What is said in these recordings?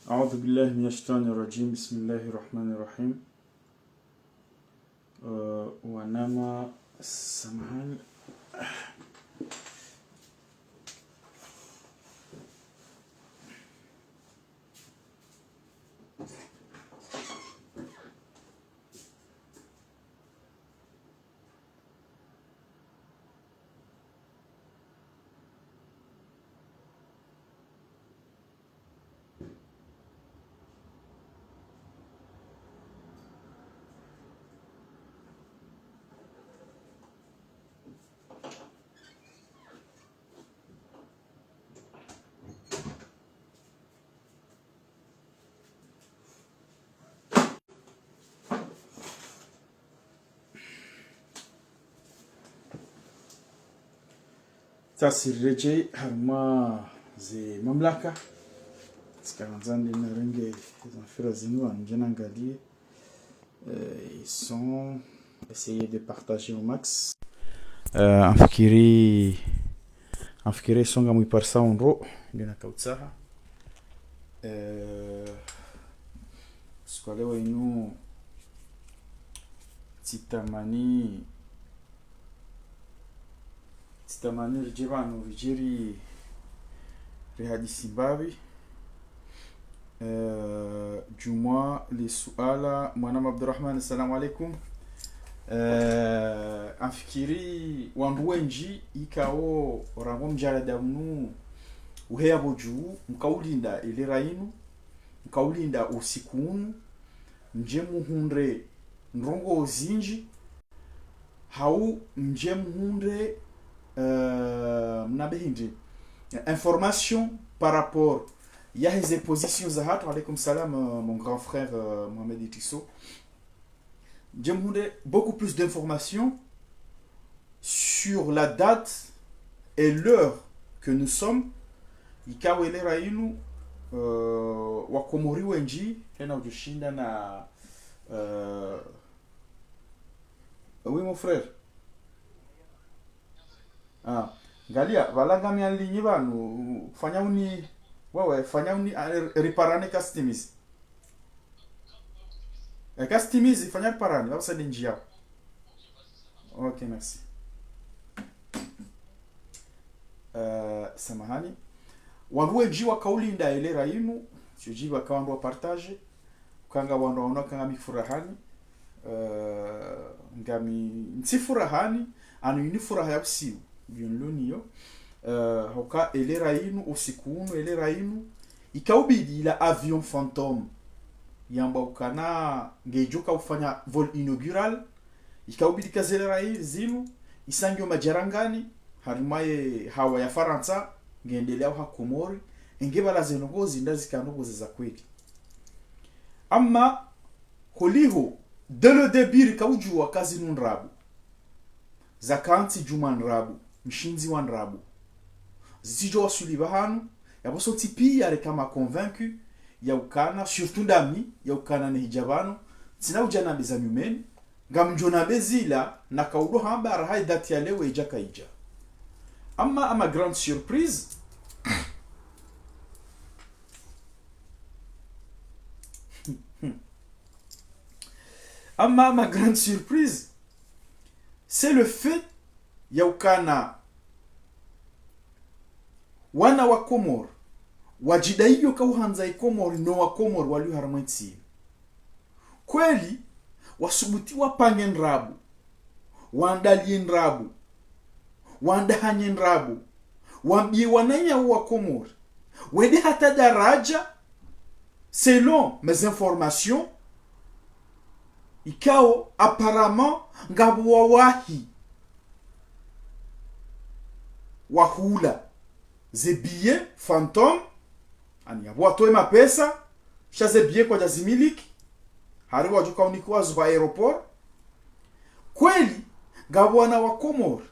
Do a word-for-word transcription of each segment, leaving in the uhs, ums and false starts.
أعوذ بالله من الشيطان الرجيم. بسم الله الرحمن الرحيم. آه، ونما سمحان. Tsasi rirejei harumwa ze mamlaka. Tsikarandza ndi narenge ze mfira zinu, wandje nangalie. Euh, ils sont essayé de partager au max. Euh, amfikiri, amfikiri isonga mwiparisa undro, ndio nakautsaha. Euh, siku ya leo inu, tsitamani, tsitamani ridje pvanu, ridje ri, rihadisi mbapvi. Eh, djumwa le suala, mwanama Abdurrahman, assalamu alaikum. Eh, amfikiri wandru wendji ikao rangu mdjalada unu uheya pvo dju, mkaulinda elera inu, mkaulinda usiku unu, mdje muhundre ndrongoo zindji, hau mdje muhundre, euh, mna behindri, information par rapport ya heze position zahatru. Alaikum salam, euh, mon grand frère, euh, Mohamed Etisso. Mdje muhundre beaucoup plus d'informations sur la date et l'heure que nous sommes. Ikao elera inu, euh, wakomori wendji, hena udjoshinda na, euh, oui, mon frère. Ah, ngalia, pvala ngami en ligne pvanu, fanya uni, wewe, fanya uni, ah, riparane kasitimizi. Eh, kasitimizi, fanya riparane, pvapvo sadi ndjiya. Ok, merci. Euh, samahani. Wandru wendji wakaulinda elera inu, sho djiba ka wandru wa partage, kanga wandru waona kanga mi furahani, euh, ngami ntsi furahani, anu ini furaha ya usiu, ndio nilo niyo, euh, hoka elera inu, usiku unu, elera inu, ikaubidi ila avion fantôme, yamba ukana ngedjo ka ufanya vol inaugural, ikaubidi ka zelera i-, zinu, isa ngiyo madjarangani, harimwa ye hawa ya Farantsa, ngendelea uha Komori, enge pvala ze ndrongoo zinda zika ndrongoo ze za kweli. Amma, holiho, dès le début rika udjua ka zinu ndrabo. Zaka ntsi djumwa ndrabo, mshindzi wa ndrabo. Zitsidjo wasuli pvahanu, yapvo sontsi piya reka ma convaincu, ya ukana, surtout ndami, ya ukana nehidja pvanu, ntsina udja nambe za nyumeni, ngamdjo nambe zila, naka udo hamba raha ye date ya leo edja kaidja. Amma à ma grande surprise, amma à ma grande surprise, c'est le fait ya ukana wana wa Komori, wadjidaiyo ka uhandza i Komori, no wa Komori walio harimwa entsi inu. Kweli, wasubuti wapange ndrabo, waandalie ndrabo, waandahanye ndrabo, wambie wananyawo wa Komori, wende hata daraja, selon mes informations, ikao apparemment ngapvo wawahi wahula ze billets fantômes, ani yapvo watowe mapesa, sha ze billets kwadja zimiliki, hari wadjuka unikiwa zo pva aéroport. Kweli, ngapvo wana wa Komori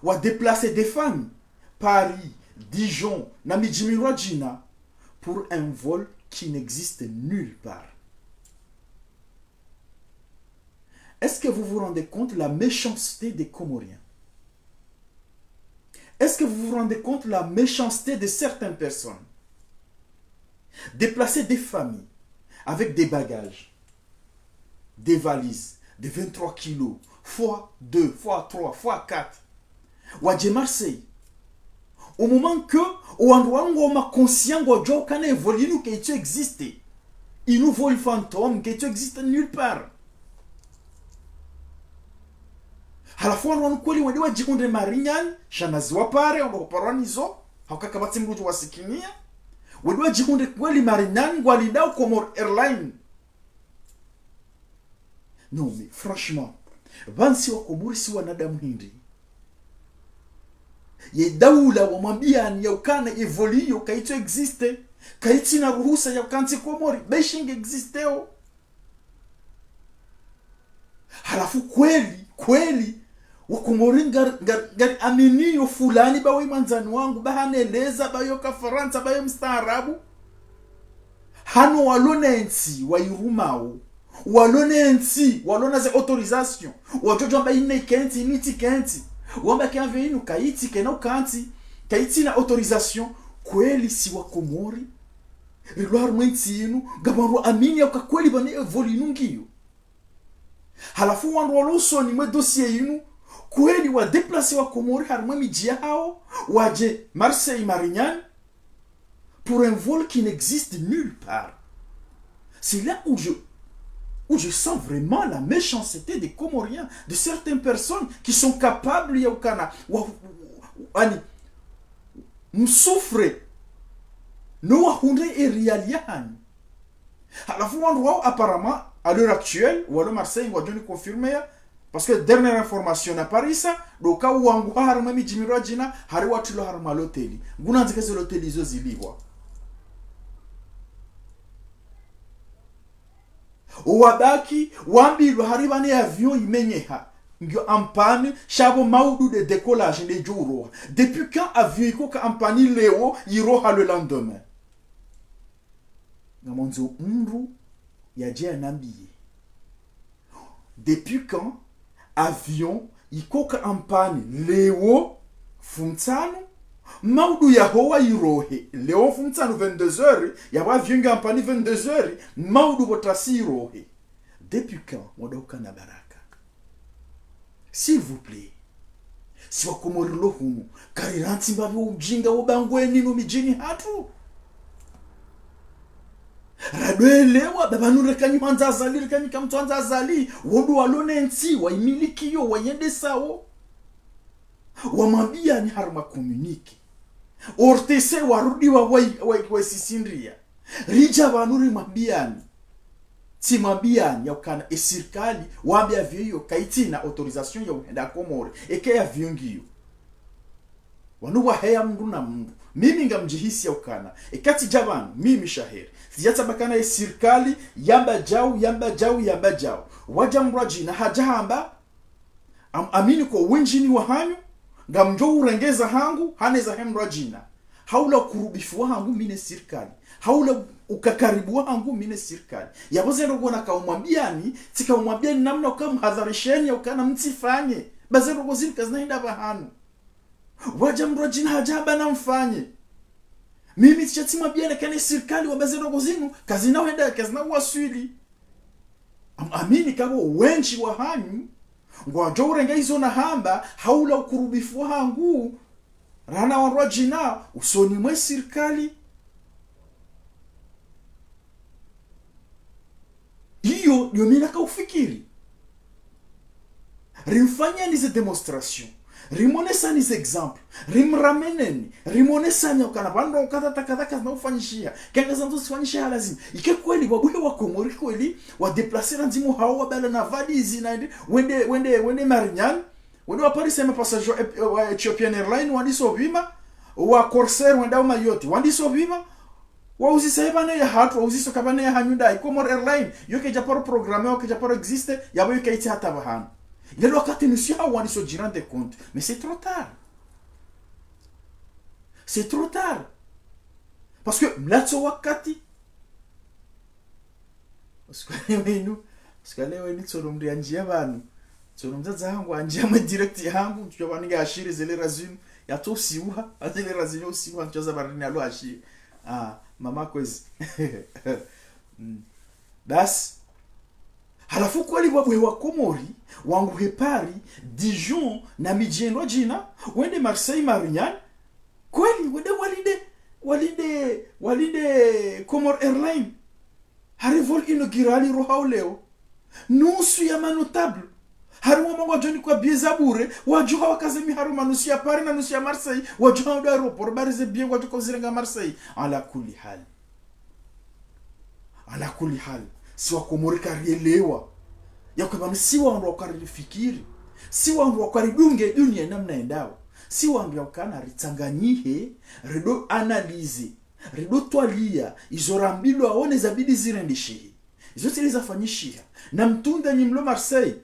wa déplacer des familles, Paris, Dijon, na midji mindrwadjina, pour un vol qui n'existe nulle part. Est-ce que vous vous rendez compte la méchanceté des Comoriens ? Est-ce que vous vous rendez compte la méchanceté de certaines personnes ? Déplacer des familles avec des bagages, des valises de vingt-trois kilos, fois deux, fois trois, fois quatre. Wadje Marseille. Au moment que, owandru wanu ngwao ma conscients ngwadjuao ukana e vol inu kayitsu exister. Inu vol fantôme, kayitsu exister nulle part. Halafu wandru wanu kweli wende wadjihundre Marignane, sha nazi wapare, wandru waparwa nizo, hauka kapvatsi mdru udjo wasikinia. Wende wadjihundre kweli Marignane, ngwalindao Comores Airlines. Non, mais franchement, pvanu si Wakomori si wanadamu hindri? Ye daula wamwambiani ya ukana e vol iyo kayitsu exister, kayitsina ruhusa ya ukantsi Komori, be shinge existeo. Halafu kweli, kweli, Wakomori ngari, ngari, ngari aminiyo fulani ba we mwandzani wangu, ba haneleza, ba yo ka Farantsa, ba yo mstaarabu. Hanu walo ne ntsi wayirumao, walo ne ntsi, walo na ze autorisation, wadjo djo wamba inu kentsi, inu tsi kentsi. Wamba ke avion inu kayitsi kena ukantsi, kayitsina autorisation. Kweli si Wakomori rilo harumwa e ntsi inu, ngapvo wandru waamini ya uka kweli pvanu e vol inu ngiyo? Halafu wandru walo usoni mwe dossier inu, kweli wa déplacer Wakomori harumwa e midji yahao, wadje Marseille Marignane, pour un vol qui n'existe nulle part. C'est là où je, où je sens vraiment la méchanceté des Comoriens, de certaines personnes qui sont capables ya ukana, wa, ani, msouffre, no wahundre e riali yahanyu. Halafu wandru wao apparemment, à l'heure actuelle, walo Marseille, ngwadjo ni confirmer ya, parce que dernière information naparisa, ndo uka wangu ha harumwa e midji mindrwadjina, hari watrilwa harumwa l'hôtel. Ngunandzike ze l'hôtel izo zilipvwa. Owabaki, wambilwa hari pvanu e avion imenyeha, ngiyo en panne, sha pvo maudu de décollage nde djo uroha. Depuis quand avion ikoka en panne leo, iroha le lendemain? Ngamwandzo mdru yadje yanambiye. Depuis quand avion ikoka en panne leo mfumontsanu, maudu yahowa irohe leo mfumontsanu vingt-deux heures, yapvo avion ngiyo en panne vingt-deux heures, maudu pvo tasi irohe? Depuis quand? Mwandao ukana baraka. S'il vous plaît. Si Wakomori lo hunu, karirantsi mbapvi wo ujinga wo bangweni no midjini hatru. Radwelewa, ba pvanu rekanyi handza Azali, rekanyi kamtsu handza Azali, wo ndo walo ne ntsi, wayimilikiyo, wayendesao. Wamwambiani harumwa communiqué. O R T C warudi wa, wa, wa, waisisindria. Ridja pvanu rimwambiani. Tsimwambiani ya ukana e sirikali wambe avion iyo kayitsina autorisation ya uhenda Komori. Eka e avion ngiyo, wanu waheya mdru na mdru. Mimi ngamdjihisi ya ukana, eka tsidja pvanu, mimi Shaher, tsidja tsamba ukana e sirikali yamba djau, yamba djau, yamba djau. Wadja mdrwadjina hadja hamba, am-, amini ko wendjini wahanyu, ngamdjo urenge zahangu, hane zahe mdrwadjina. Haula ukurubifu wahangu mi ne sirikali, haula ukakaribu wahangu mi ne sirikali. Yapvo ze ndrongoo nakaumwambiani, tsikaumwambiani namna uka mhadharisheni ya ukana mtsifanye. Ba ze ndrongoo zinu kazina hindri pvahanu. Wadja mdrwadjina hadja hamba namfanye. Mimi tsidja tsimwambiani kane sirikali wamba ze ndrongoo zinu kazina uhenda, kazina uwaswili. Am-, amini kapvo wendji wahanyu ngwadjo urenga izo nahamba, haula ukurubifu wahangu, rana wandrwadjina usoni mwe sirikali. Iyo, iyo mi nakaufikiri. Rimfanyani ze démonstration. Rimonesani ze exemple. Rimrameneni. Rimonesani ukana pvanu kadha ta kadha kazina ufanyishiha. Kanga zandzo zifanyishiha lazima. Ike kweli, wabuhe Wakomori kweli, wa déplacer randzi mwahawo wabala na valizi na ende, wende, wende, wende Marignane, wende waparise ma passagers wa Ep-, wa Ethiopian Airlines, wandiso pvima, wa Corsair, wendao Mayotte, wandiso pvima, wauzisa ye pvanu yahatru, wauzisa ka pvanu yahanyu nda, i Comores Airlines, yo kayidja paro programmé, yo kayidja paro existé, yapvo yo kayitsi hata pvahanu. Lelo wakati nusu yahawo wandiso djirendre compte. Mais c'est trop tard. C'est trop tard. Parce que mlatso wakati. Parce que leo inu, parce que leo inu tsono mdru yandjia pvanu. Tsono mdzadze hangu yandjia mwe direct yahangu, ntsuwa pvanu nge ashiri zele razinu, yatso usiuha, zele razinu usiuha, ntsuwa za barini alo ashiri. Ah, mama kwezi. Mm. Basi. Halafu kweli wabuhe wa Komori, wanguhe Paris, Dijon, na midji ndrwadjina, wende Marseille, Marignane, kweli, wende walinde, walinde, walinde Comores Airlines. Hari vol inaugural irohao leo. Nusu ya manotable. Hari wa mwangu wadjo nikwa billet za bure, wadjo ha wakaze miharo manusu ya Paris na nusu ya Marseille, wadjo ha ndo aéroport, bari ze billet wadjo ka uzirenga Marseille. Ala kulli hal. Ala kulli hal. Si wa Komori karielewa. Ya kwamba si wandru wa karifikiri. Si wandru wa karidunge dunia namna endao. Si wandru ya ukana ritsanganyihe, rido analyser, rido twalia, izo rambilwa one zabidi zirendeshehe. Izo tsili zafanyishiha. Na mtunda nyi mlo Marseille.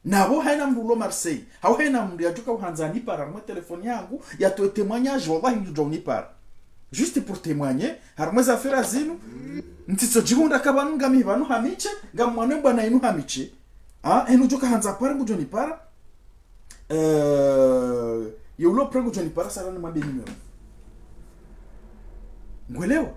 Na ho haina mndru ulo Marseille. Hau haina mndru yadjo ka uhandza anipara mwe telefoni yangu, yatowe témoignage, wallahi ngudjo unipara. Juste pour témoigner, harumwa ze affaire zinu, ntsitso djihundra ka pvanu ngami pvanu hamiche, ngam mwana mbwana inu hamiche. Ah, enu djo ka handza pare ngudjo nipara. Euh, ye ulo prêt ngudjo nipara sara ni mwambe numéro. Ngwelewa.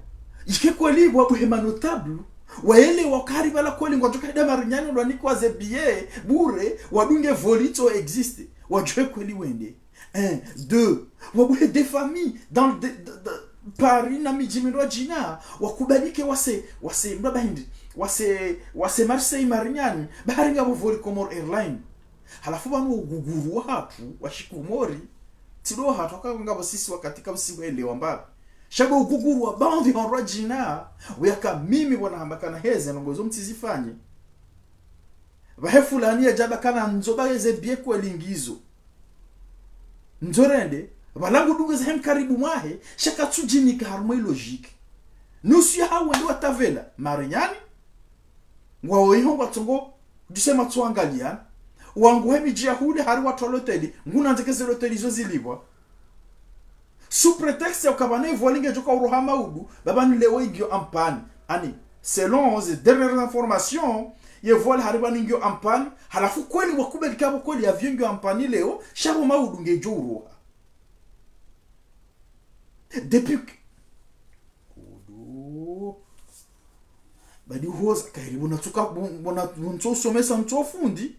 Ike kweli wabuhe manotable, waelewa kari pvala kweli ngwadjo ka enda Marignane ndo wanikwa ze billet bure, wadunge vol itso existe. Wadjuhe kweli wende. Un, deux, wabuhe des familles dans de, de, de, Paris na midji mindrwadjina, wakubalike wase, wase, mba bahindi, wase, wase Marseille, Marignane, bahari ngapvo vol Comores Airlines. Halafu pvanu uguguru wahatru, wa shikomori, tsi ndo wahatru waka ngapvo sisi wakati ka usiwelewa mbapvi. Sha ndo uguguru wa baadhwi ya wandrwadjina, uyaka mimi pvwana hamba kana heze ndrongoo zo mtsizifanye. Pvahe fulani yadja ba kana ndzo ba ze billet kweli ngizo. Ndzo rende, pvala ngudunge zahe mkaribu mwahe, sha katsudjinika harumwa i logique. Nusu ya hao wende watavela, Marignane, ngwao iho ngwatsongo, djuse matso angaliana. Wanguhe midji ya hule hari watwa loteli, nguna ndzeke ze loteli zo zilipvwa. Sous prétexte ya ukaya pvanu ye vol ngedjo ka uroha maudu, ba pvanu leo ingiyo en panne. Ani, selon ze dernières informations, ye vol hari pvanu ingiyo en panne, halafu kweli wakubali ka pvo kweli avion ingiyo en panne leo, sha pvo maudu ngedjo uroha. Depuis que Kudu. Badi uhoza, kairi pvona tsuka, pvona, pvona ntso usomesa ntso fundi.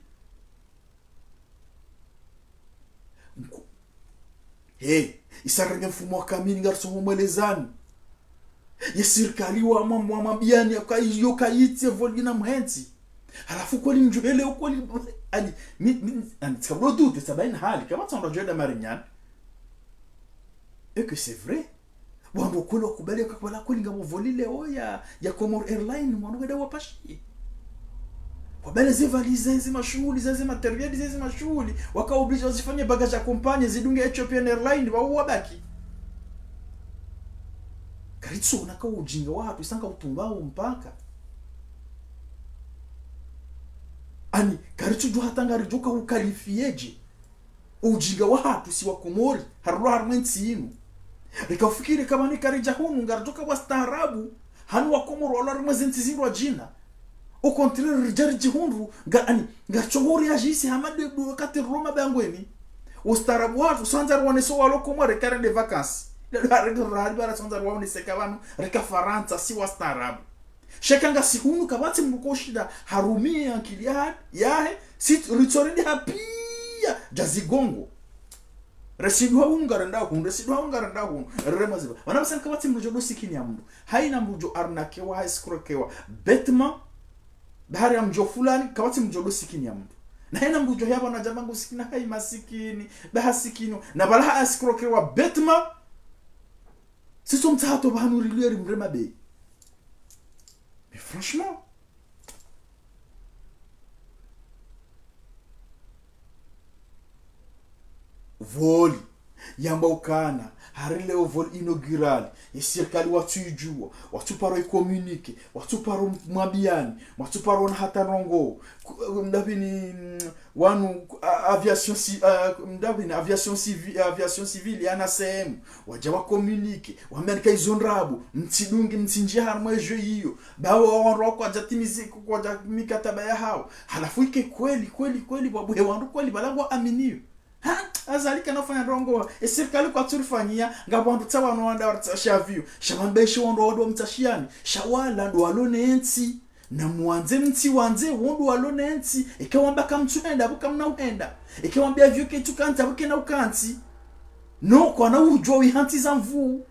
Nku-, he, isarenge mfumo wa kamili ngarisongo mwelezani. Ye sirikali wa mwa-, mwa-, mwambiani yaka iyo kayitsi ye vol ina mhentsi. Halafu kweli mdjuhele ukweli, ani, mi, mi, ani, tsika bulo doute, tsaba ina hali, kapvatsi wandru wadjo enda Marignane. Et que c'est vrai. Wandru kweli wakubali yaka pvala kweli ngapvo vol leo ya, ya Comores Airlines, wandru wende wapashiye. Wabale ze valise, ze mashuhuli, ze, ze matériel, ze, ze mashuhuli. Waka obligé wazifanye bagage accompagné, zidunge Ethiopian Airlines, wao wabaki. Karitsuona ka ujinga wahatru, isa nga utumbao mpaka. Ani, karitsudjuwa hata ngaridjo ka ukalifiyedje. Ujinga wahatru si wa Komori, harulwa harumwa entsi inu. Rika ufikiri ka pvanu karidja hunu, ngaridjo ka wastaarabu, hanu wa Komori walo harumwa zentsi zindrwadjina. Au contraire, ridja ridjihundru, nga, ani, ngaritso ngo réagir hama de, de, wakati rilo mabangweni. Ustaarabu wahatru, tsandza riwonese walo Komori, reka rende vacances. Lelo hari, hari, hari, bara tsandza riwonese ka pvanu, rika Farantsa, si wastaarabu. Sha eka ngasi hunu kapvatsi mndru ko shinda harumiye ankili ya, yahe, si ritso rende hapviya dja zigongo. Reshindwa hunu ngarenda hunu, reshindwa hunu ngarenda hunu, rere maziba. Pvanu pvasa kapvatsi mndru djo do sikini ya mndru. Haina mndru djo arnaquewa, ha escroquewa. Bêtement, bahari ya mdjo fulani, kapvatsi mndru djo do sikini ya mndru. Na haina mndru djo hea pvanu adjamba ngu sikini, hayi masikini, baha sikini. Na pvala ha escroquewa bêtement. Sitso mtsaha to pvanu riliye rimrema bei. Mais franchement, vol, yamba ukana, hari leo vol inaugural, ye sirikali watsu idjuwa, watsu paro i communiqué, watsu paro mwambiani, watsu paro na hata ndrongoo, ku-, mdapvini, mm, wanu, a-, aviation ci-, a-, mdapvini, aviation civi-, aviation civile, ya A N A C M, wadja wa communiqué, wambiani ka izo ndrabo, mtsidungi, mtsindjiye harumwa ejo iyo, bawo wandru wakwadja timizi, kwadja mikataba yahawo. Halafu ike kweli, kweli, kweli, wabuhe wandru kweli, pvala ngwa aminiyo. Ha, Azali kana ufanya ndrongo, e sirikali kwatsu rifanyia, ngapvo wandru tsa wanu wanda waritsa sha vio, sha wambe shi wandru wandru wamtsa shiani, sha wala ndo walo ne ntsi. Na muwandze mtsi wandze, wo ndo walo ne ntsi, eka wamba kamtsu henda, apvo kamna uhenda. Eka wambia vio ketsu kantsi, apvo kena ukantsi. No, kwana udjuwa wihantsi za mvu.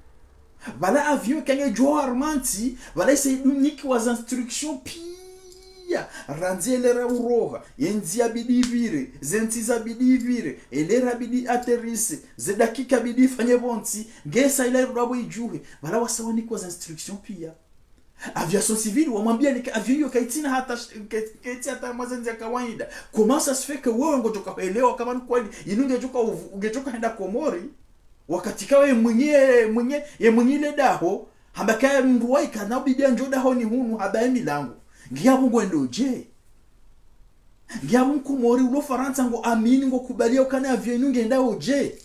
Pvala avion kenge djuwa harumwa ntsi, pvala isa iduniki wa za instruction pia. Randzi elera uroha, ye ndzia bidi ipvire, ze ntsi za bidi ipvire, elera bidi aterise, ze dakika bidi ifanye pvontsi, ngesa ila irudwa pvo idjuhe, pvala wasa wanikwa za instruction pia. Aviation civile, wamwambia nika avion iyo kaitsina hata sh-, ke-, kaitsi hata mwa ze ndzia kawaida. Comment ça se fait que wewe ngodjoka helewa kama ni kweli, inu ngedjoka uvu-, ngedjoka henda Komori, wakati kawe mwenye, mwenye, ye mwenye ile daho, hamba kaye mndru waika na ubidi andjo dahoni hunu hamba ye milango. Ngiapvo ngwendo dje? Ngiapvo Mkomori ulo Farantsa ngo amini ngo kubalia ukana avion inu ngendao dje?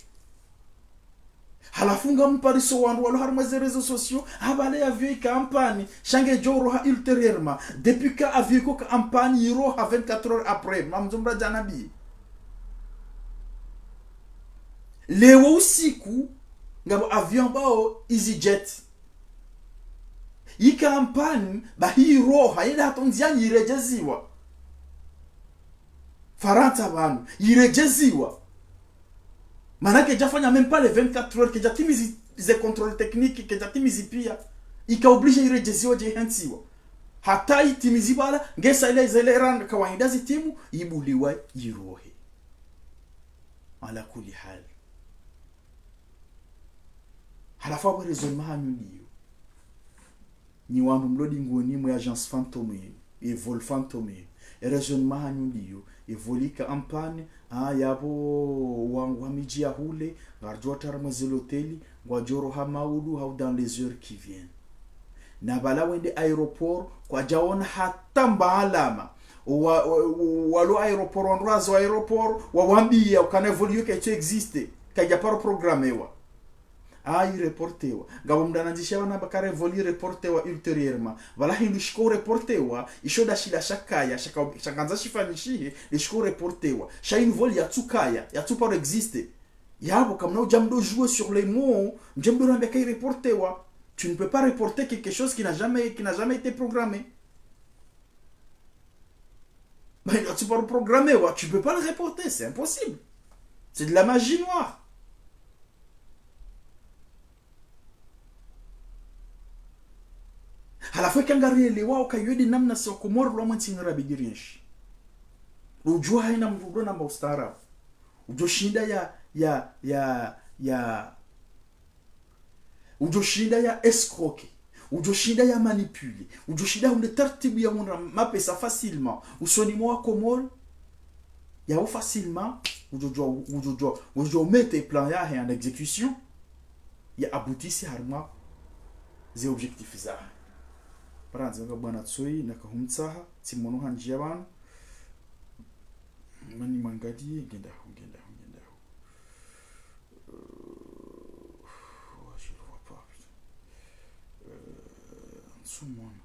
Halafu ngampariso wandru walo harumwa ze réseaux sociaux, hamba le avion ika en panne, sha ngedjo uroha ultérieurement. Depuis quand avion iko ka en panne, iroha vingt-quatre heures après, mamzo mradja nabi. Leo usiku, ngapvo avion ambao EasyJet. Ika en panne, bahi iroha, yenda hata ndziani iredjeziwa. Farantsa pvanu, iredjeziwa. Mana kedjafanya même pas les vingt-quatre heures, kedjatimizi ze contrôle technique, kedjatimizi pia. Ika obligé iredjeziwa dje hentsiwa. Hata itimizi pvala, ngesa ile zele rand kawaida zitimu, ibuliwa irohe. Ala kulli hal. Halafu apvo raisonnement hanyu ndiyo. Nyi wandru mlo dingoni mwe agence fantôme yenu, e vol fantôme yenu. E raisonnement hanyu ndiyo, e vol ika en panne, ah, yapvo wa, wa midji ya hule, ngaridjo watra harumwa ze loteli, ngwadjo roha maudu hau dans les heures qui viennent. Na pvala wende aéroport, kwadjaona hata mba alama. Wa, wa, wa, walo aéroport, wandru wazo aéroport, wawambia ukana vol iyo kaitsu existe, kaidja paro programmewa. Ah, ireportewa. Ngapvo mndru anandzisha pvanu hamba kare vol ireportewa ultérieurement. Pvala hindru shiko reportewa, isho nda shila shakaya, shaka, shakandza shifanyishihe, nde shiko reportewa. Sha inu vol yatsukaya, yatsu paro existe. Yapvo, kamna udja mdo jouer sur les mots, mdje mdo rambia ka ireportewa. Tu ne peux pas reporter quelque chose qui n'a jamais, qui n'a jamais été programmé. Mais là, tu peux le programmer, ouais, tu peux pas le reporter, c'est impossible. C'est de la magie noire. Halafu eka ngarielewa uka iyo nde namna si Wakomori lwa mwantsi ngarabidi rienshi. Udjuwa haina mndru udo namba ustaarabu. Udjo shinda ya, ya, ya, ya, udjo shinda ya escroquer. Udjo shinda ya manipuler. Udjo shinda hundre tartibu ya hundra mapesa facilement. Usoni mwa Wakomori. Yawo facilement. Udjo djuwa, udjo djuwa, udjo djuwa umettre plan yahe en exécution. Ya aboutisse harumwa ze objectifs zahe. Parandzi nga bwana Tsoi, naka humtsaha, tsimono handziya pvanu. Mani mwangalie, ngendaho, ngendaho, ngendaho. Euh, ouais, je le vois pas, putain. Euh, ntsumona.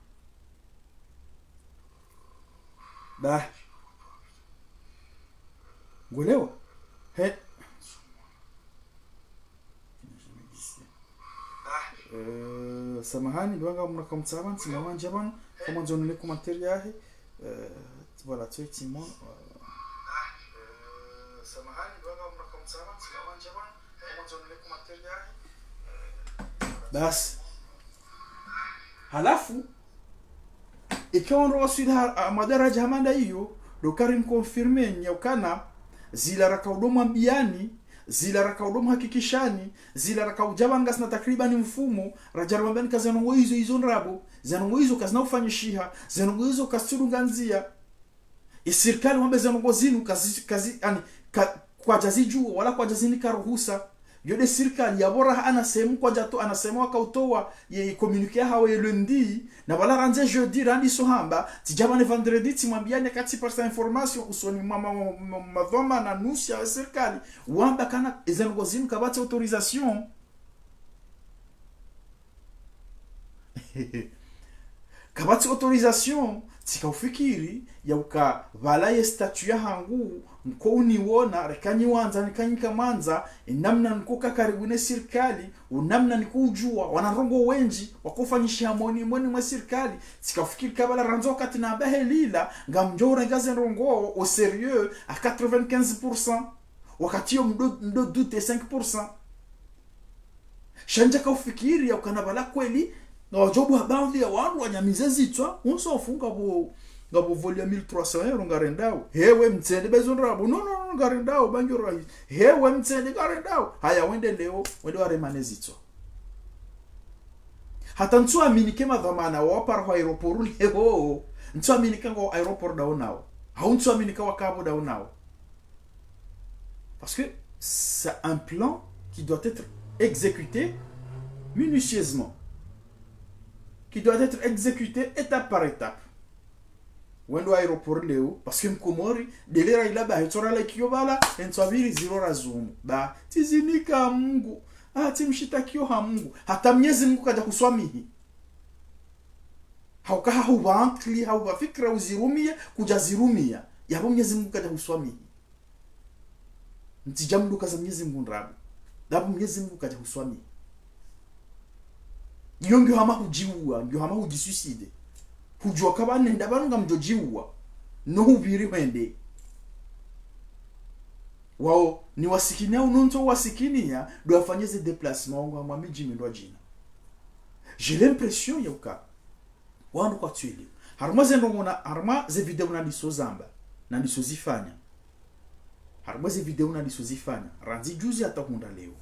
Bah. Ngwelewa? He. Euh, samahani, ndo wanga mna kamtsaba, ntsi mama ndjabano, kama ndzo nile commentaire yahe. Euh, voilà, Tsoi Timon. Euh. Basi. Halafu, eka wandru waswili ha, ha madaraja hama nda iyo, ndo kari mconfirmer nyi ukana, zila raka udo mwambiani, zila raka udo mhakikishani, zila raka udja pvanu ngasina takribani mfumo, radja rimwambiani ka ze ndrongo izo izo ndrabo, ze ndrongo izo kazina ufanyishiha, ze ndrongo izo kazitsudunga ndzia. Ye sirikali wambe ze ndrongo zinu kazi, kazi, ani, ka, kwadjazijuwa, wala kwadjazinika ruhusa. Yo nde sirikali yapvo raha anasemu kwadjatowa, anasemu wakautowa ye communiqué yahawo ye lundi, na pvala randzi jeudi randiso hamba, tsidja pvanu vendredi tsimwambiani ka tsiparisa information usoni mwa ma, ma, ma, madhwamana nusu ya sirikali, wamba kana eze ndrongo zinu kapvatsi autorisation. Kapvatsi autorisation, Tsika ufikiri ya uka pvala ye statut yahangu, nko uniwona, reka nyi wandza, nika nyi kamwandza, e namna niko ka karibu ne sirikali, o namna niko ujua, wana ndrongoo wendji, wako ufanyishiha moni, moni mwe sirikali. Tsika ufikiri ka pvala randzi wakati namba helila, ngamdjo urenga ze ndrongoo au sérieux à quatre-vingt-quinze pour cent. Wakati yo mdo, mdo douter cinq pour cent. Sha ndjaka ufikiri ya ukana pvala kweli, na wadjo buha baadhwi ya wandru wanyamize zitswa, unsofu ngapvo, ngapvo vol ya mille trois cents euros ngarendao. Hewe mtsende bezo ndrabo, non, non, non, ngarendao, ba ngiyo rahisi. Hewe mtsende ngarendao. Haya, wende leo, wende waremane zitswa. Hata ntsu amini ke madhwamana wa wapara ho aéroport leo. Ntsu amini ka ngo aéroport dao nao. Hau ntsu amini ka wakapvo dao nao. Parce que c'est un plan qui doit être exécuté minutieusement, qui doit être exécuté étape par étape. Wendo aéroport leo, parce que mkomori, dele ra ila ba, hetso ra laikio pvala, entswa pvili ziro ra zumu. Ba, tsizinika Mungu, ah, tsimshitakiyo ha Mungu. Hata Mnyezi Mungu kadja huswamihi. Hauka hahupva ankili, hahupva fikira uzirumie, kudja zirumia. Yapvo Mnyezi Mungu kadja huswamihi. Ntsidja mduka za Mnyezi Mungu ndrabo. Dapvo Mnyezi Mungu kadja huswamihi. Iyo ngiyo hama hudjiua, ngiyo hama hudjisuicide. Hudjua kaba nenda pvanu ngamdjo djiua. No hupviri hwende. Wao, ni wasikini au no ntso wasikini ya, ndo wafanye ze déplacement wangu hamwa midji mindrwadjina. J'ai l'impression ya uka wandru kwatsu elewa. Harumwa ze ndrongoo na, harumwa ze video nandiso zamba, nandiso zifanya. Harumwa ze video nandiso zifanya. Randzi juzi hata hundra leo.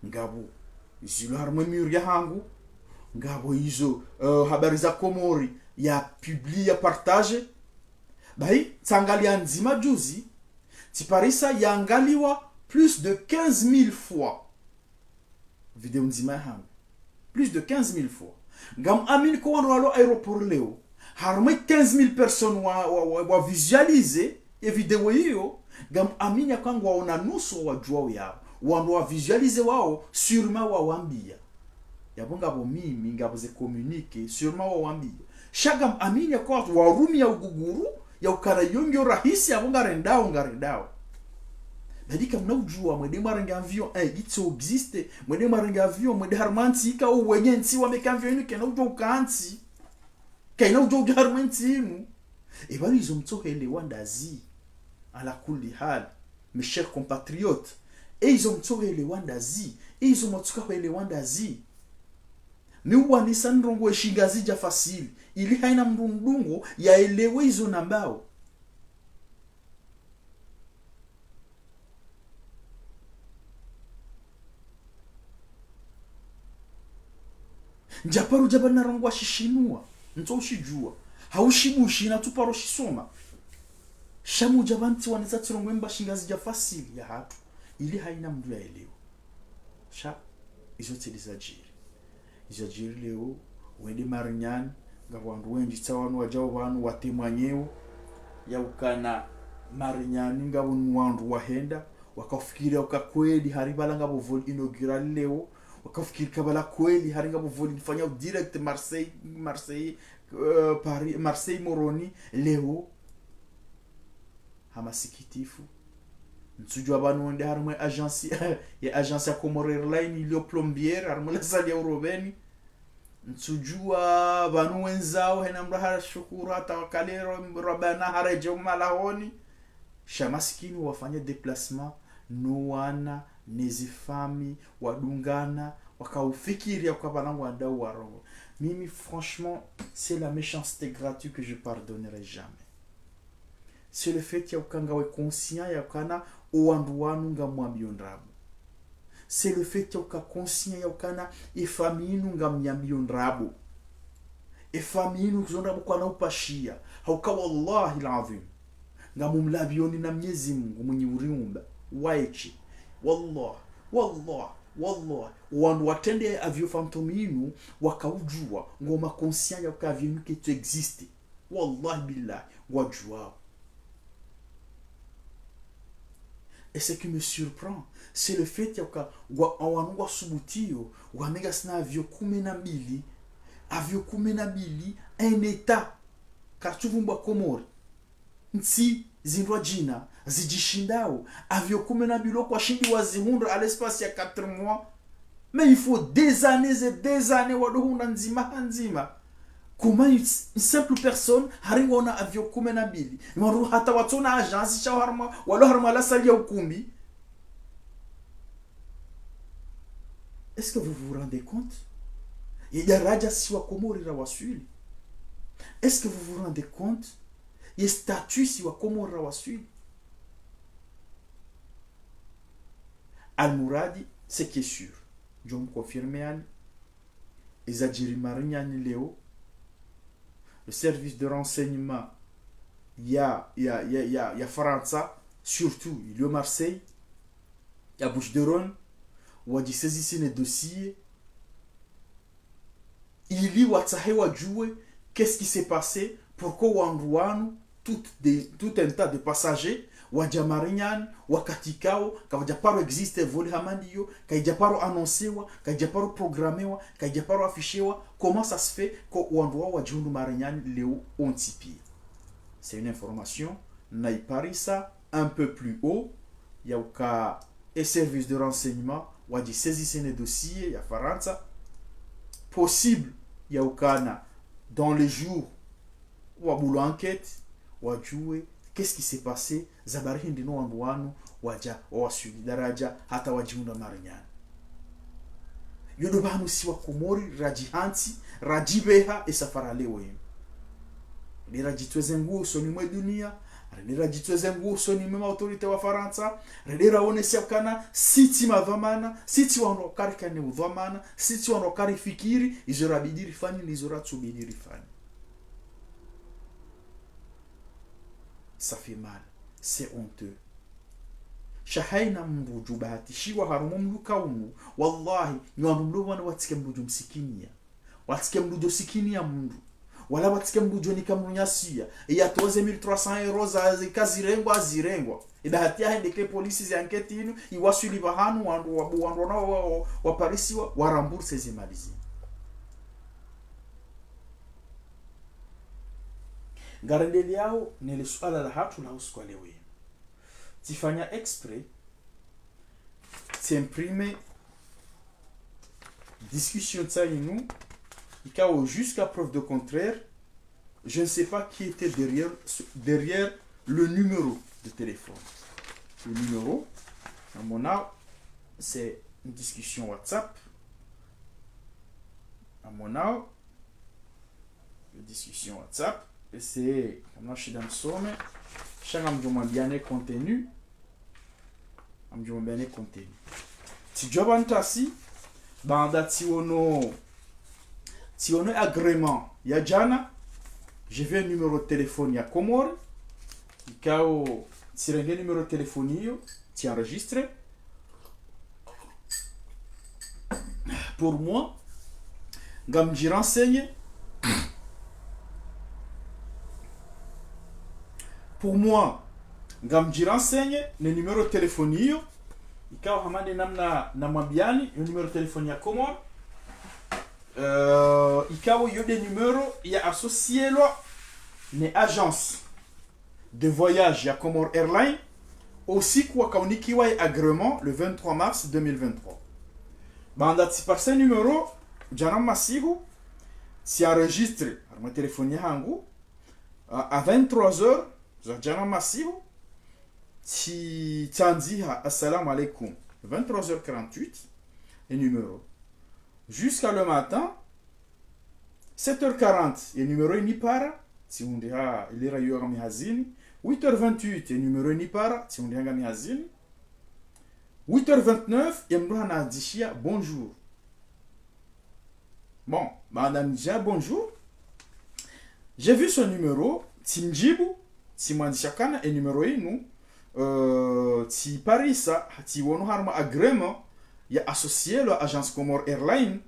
Ngapvo zilo harumwa mur yahangu. Ngapvo izo, euh, Habari za Komori ya publie, ya partage. Bahi, tsangalia ndzima juzi, tsiparisa yangaliwa plus de quinze mille fois. Video ndzima yahangu. Plus de quinze mille fois. Ngam amini ko wandru walo aéroport leo, harumwa quinze mille personnes wa, wa, wa, wa visualiser e video iyo. Ngam amini ya ka ngwaona nusu wa wadjuao yao. Wandru wa visualiser wao, sûrement wawambia. Yapvo ngapvo mimi, ngapvo ze communiqué, sûrement wawambia. Sha ngam amini ya ka wandru warumia uguguru, ya ukana iyo ngiyo rahisi, yapvo ngarendao, ngarendao. Badi kamna ujua, mwende mwarenge avion, eh, itso existe, mwende mwarenge avion, mwende harumwa ntsi, ika uwenye ntsi wameka avion inu, kena ujua uka ntsi. Kaina ujua ujua harumwa ntsi inu. Eba izo mtsohelewa ndazi. Ala kulli hal, mes chers compatriotes. E izo mtsohelewa ndazi. E izo mwatsuka helewa ndazi. Mi uwanisa ndrongoo e shingazidja fasili, ili haina mndru mdungo yaelewe izo nambao. Ndjaparo djaba narongoa shishinua, ntso ushijua. Hau shibushi natsuparo shisoma. Sha mudja pvantsi wanisa tsirongoe mba shingazidja fasili ya hatru, ili haina mndru yaelewe. Sha, izo tsi ndo zadjiri. Zadjiri leo, wende Marignane, ngapvo wandru wendji tsa wanu wadjao pvanu watemwanyeo, ya ukana Marignane ngapvo wandru wahenda, wakafikiri ya uka kweli hari pvala ngapvo vol inaugural leo, wakafikiri ka pvala kweli hari ngapvo vol ifanyao direct Marseille, Marseille, euh, Paris, Marseille Moroni, leo. Ha masikitifu. Ntsudjua pvanu wende harumwa e agence, ye agence ya Comores Airlines ilio Plombières, harumwa la salle ya uroveni. Ntsudjua pvanu wendao, hena mndru hashukuru, hata wakale ro-, robana haredjei omalahoni. Sha masikini wafanya déplacement, no wana, ne zifamiyi, wadungana, wakaufikiri ya uka pvala ngwandao warongoe. Mimi, franchement, c'est la méchanceté gratuite que je pardonnerai jamais. C'est le fait ya uka ngawe conscient ya ukana o wandru wanu ngamwambio ndrabo. C'est le fait ya uka conscient ya ukana e famille inu ngamnyambio ndrabo. E famille inu kuzo ndrabo kwana upashia. Hauka wallahi l'adhwim, ngamumlapvioni na Mnyezi Mungu mwinyi uriumba. Waeche. Wallah, wallah, wallah. Wandru watrende avion fantôme inu, wakaujua, ngwao conscient ya uka avion inu ketsu existe. Wallahi billahi, ngwadjuao. Et ce qui me surprend, c'est le fait ya uka ngwa, wanu ngwasubutio, wamenga sina avion kume na mbili, Avion kume na mbili, un État. Kartsuvumbwa Komori. Ntsi zindrwadjina, zidjishindao. Avion kume na mbili kwashindi wazihundra à l'espace ya quatre mois. Mais il faut des années et des années, wado hundra ndzima ha ndzima. Comment une, une simple personne, hari ngwaona avion kume na mbili. Ni wandru hata watsona agence sha harumwa, walo harumwa la salle ya ukumbi. Est-ce que vous vous rendez compte? Ye daraja si wa Komori rawaswili. Est-ce que vous vous rendez compte? Ye statut si wa Komori rawaswili. Almuradi, ce qui est sûr, ngamdjo mconfirmé yani, eza djiri Marignane leo, le service de renseignement ya, ya, ya, ya, ya Farantsa, surtout iliyo Marseille, ya Bouches-du-Rhône, wadjisaisissé ne dossier, ili watsahe wadjuwe qu'est-ce qui s'est passé, pourquoi wandru wanu, tout, des, tout un tas de passagers, wadja Marignane, wakati kao kavadja paro existe vol hama ndiyo, kaidja paro annoncewa, kaidja paro programmewa, kaidja paro affichewa, comment ça se fait que wandru wao wadjihundru Marignane leo ontsi pia? C'est une information naiparisa un peu plus haut, ya uka e service de renseignement wadjisaisissé ne dossier ya Farantsa. Possible ya ukana dans les jours wabulo enquête, wadjuwe qu'est-ce qui s'est passé, za bari hindri no wandru wanu wadja wawaswili daraja hata wadjihundra Marignane. Yodo pvanu si wa Komori radjihantsi, radjibeha e safari leo yinu. Rende radjitweze nguo usoni mwe dunia, rende radjitweze nguo usoni mwe ma autorité wa Farantsa, rende raonese ukana sitsi madhwamana, sitsi wandru wakarikane udhwamana, sitsi wandru wakarifikiri izo rabidi rifanye, nizo ratsubidi rifanye. Ça fait mal. C'est honteux. Sha haina mndru djubahatishiwa harumwa mndru kaunu. Wallahi, nyi wandru mlo pvanu watsike mndru djomsikiniya. Watsike mndru djosikiniya mndru. Wala watsike mndru djonika mndru nyasiya. Iya toze mille trois cents euros za, zika zirengwa, zirengwa. Ibahati yahe ndeke polisi zi enquête inu, iwaswili pvahanu, wandru wabu, wandru wana wa, wa, waparisiwa, warembourse ze mali zinu. Ngarendeleyao nele suala lahatru la usiku wa leo yinu. Tsifanya exprès, tsiimprime discussion tsa inu, ikao jusqu'à preuve de contraire, je ne sais pas qui était derrière, derrière le numéro de téléphone. Le numéro, à mon avis, c'est une discussion WhatsApp. À mon avis, discussion WhatsApp. Ese, kamna shida msome. Sha ngamdjo mwambiani contenu. Ngamdjo mwambiani contenu. Tsidjua pvanu ntasi, baanda tsiono, tsiono agrément ya djana, j'ai vu un numéro de téléphone ya Comores, ikao tsirenge numéro de téléphone iyo, tsienregistré. Pour moi, ngamdji renseigné. Pour moi, ngamdji renseigné ne numéro de téléphone iyo, ikao hama nde namna namwambiani, yo numéro de téléphone ya Comores. Euh, ikao yo nde numéro ya associélwa ne agence de voyage ya Comores Airlines, usiku wakaunikiwa ye agrément le vingt-trois mars deux mille vingt-trois. Baanda tsiparisa numéro, djana masihu, tsienregistré harumwa téléphone yahangu, à, à vingt-trois heures, za djana masihu, tsi, tsiandziha, "Assalamu alaikum." Vingt-trois heures quarante-huit, ye numéro. Jusqu'à le matin, sept heures quarante, ye numéro inipara, tsihundriha ilera yo ngami hazini. Huit heures vingt-huit, ye numéro inipara, tsihundriha ngami hazini. Huit heures vingt-neuf, ye mndru hanandzishia bonjour. Bon, baanda nidja bonjour. J'ai vu son numéro, tsimdjibu, tsimwandzisha ukana ye numéro inu, euh, tsiparisa, tsiono harumwa agrément ya associélwa agence Comores Airlines,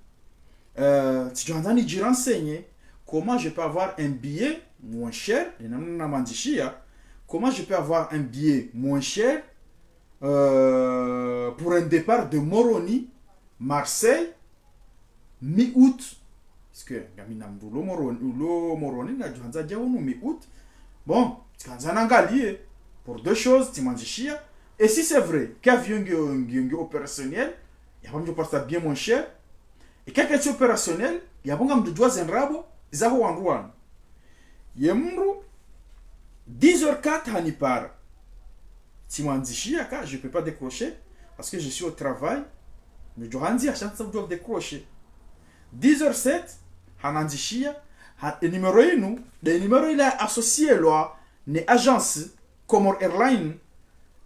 euh, tsidjwandza nidji renseigné comment je peux avoir un billet moins cher, ye namna namwandzishia, comment je peux avoir un billet moins cher, euh, pour un départ de Moroni, Marseille, mi-août, Parce que ngamina mndru ulo Moroni, ulo Moroni, nadjo handza dja unu mi-août. Bon, tsikandza nangalie. Pour deux choses, tsimwandzishia. Et si c'est vrai, que avion nge, nge, nge opérationnel, yapvo ngamdjo parta bien mon cher. Et que kayitsi opérationnel, yapvo ngamdjo djuwa ze ndrabo, zaho wandru wanu. Ye mndru, dix heures quatre hanipara. Tsimwandzishia ka, je peux pas décrocher, parce que je suis au travail. Ngamdjo handzi, ha chance ngamdjo décrocher. Dix heures sept, hanandzishia, ha, e numéro inu, nde numéro ila associé lwa ne agence Comores Airlines,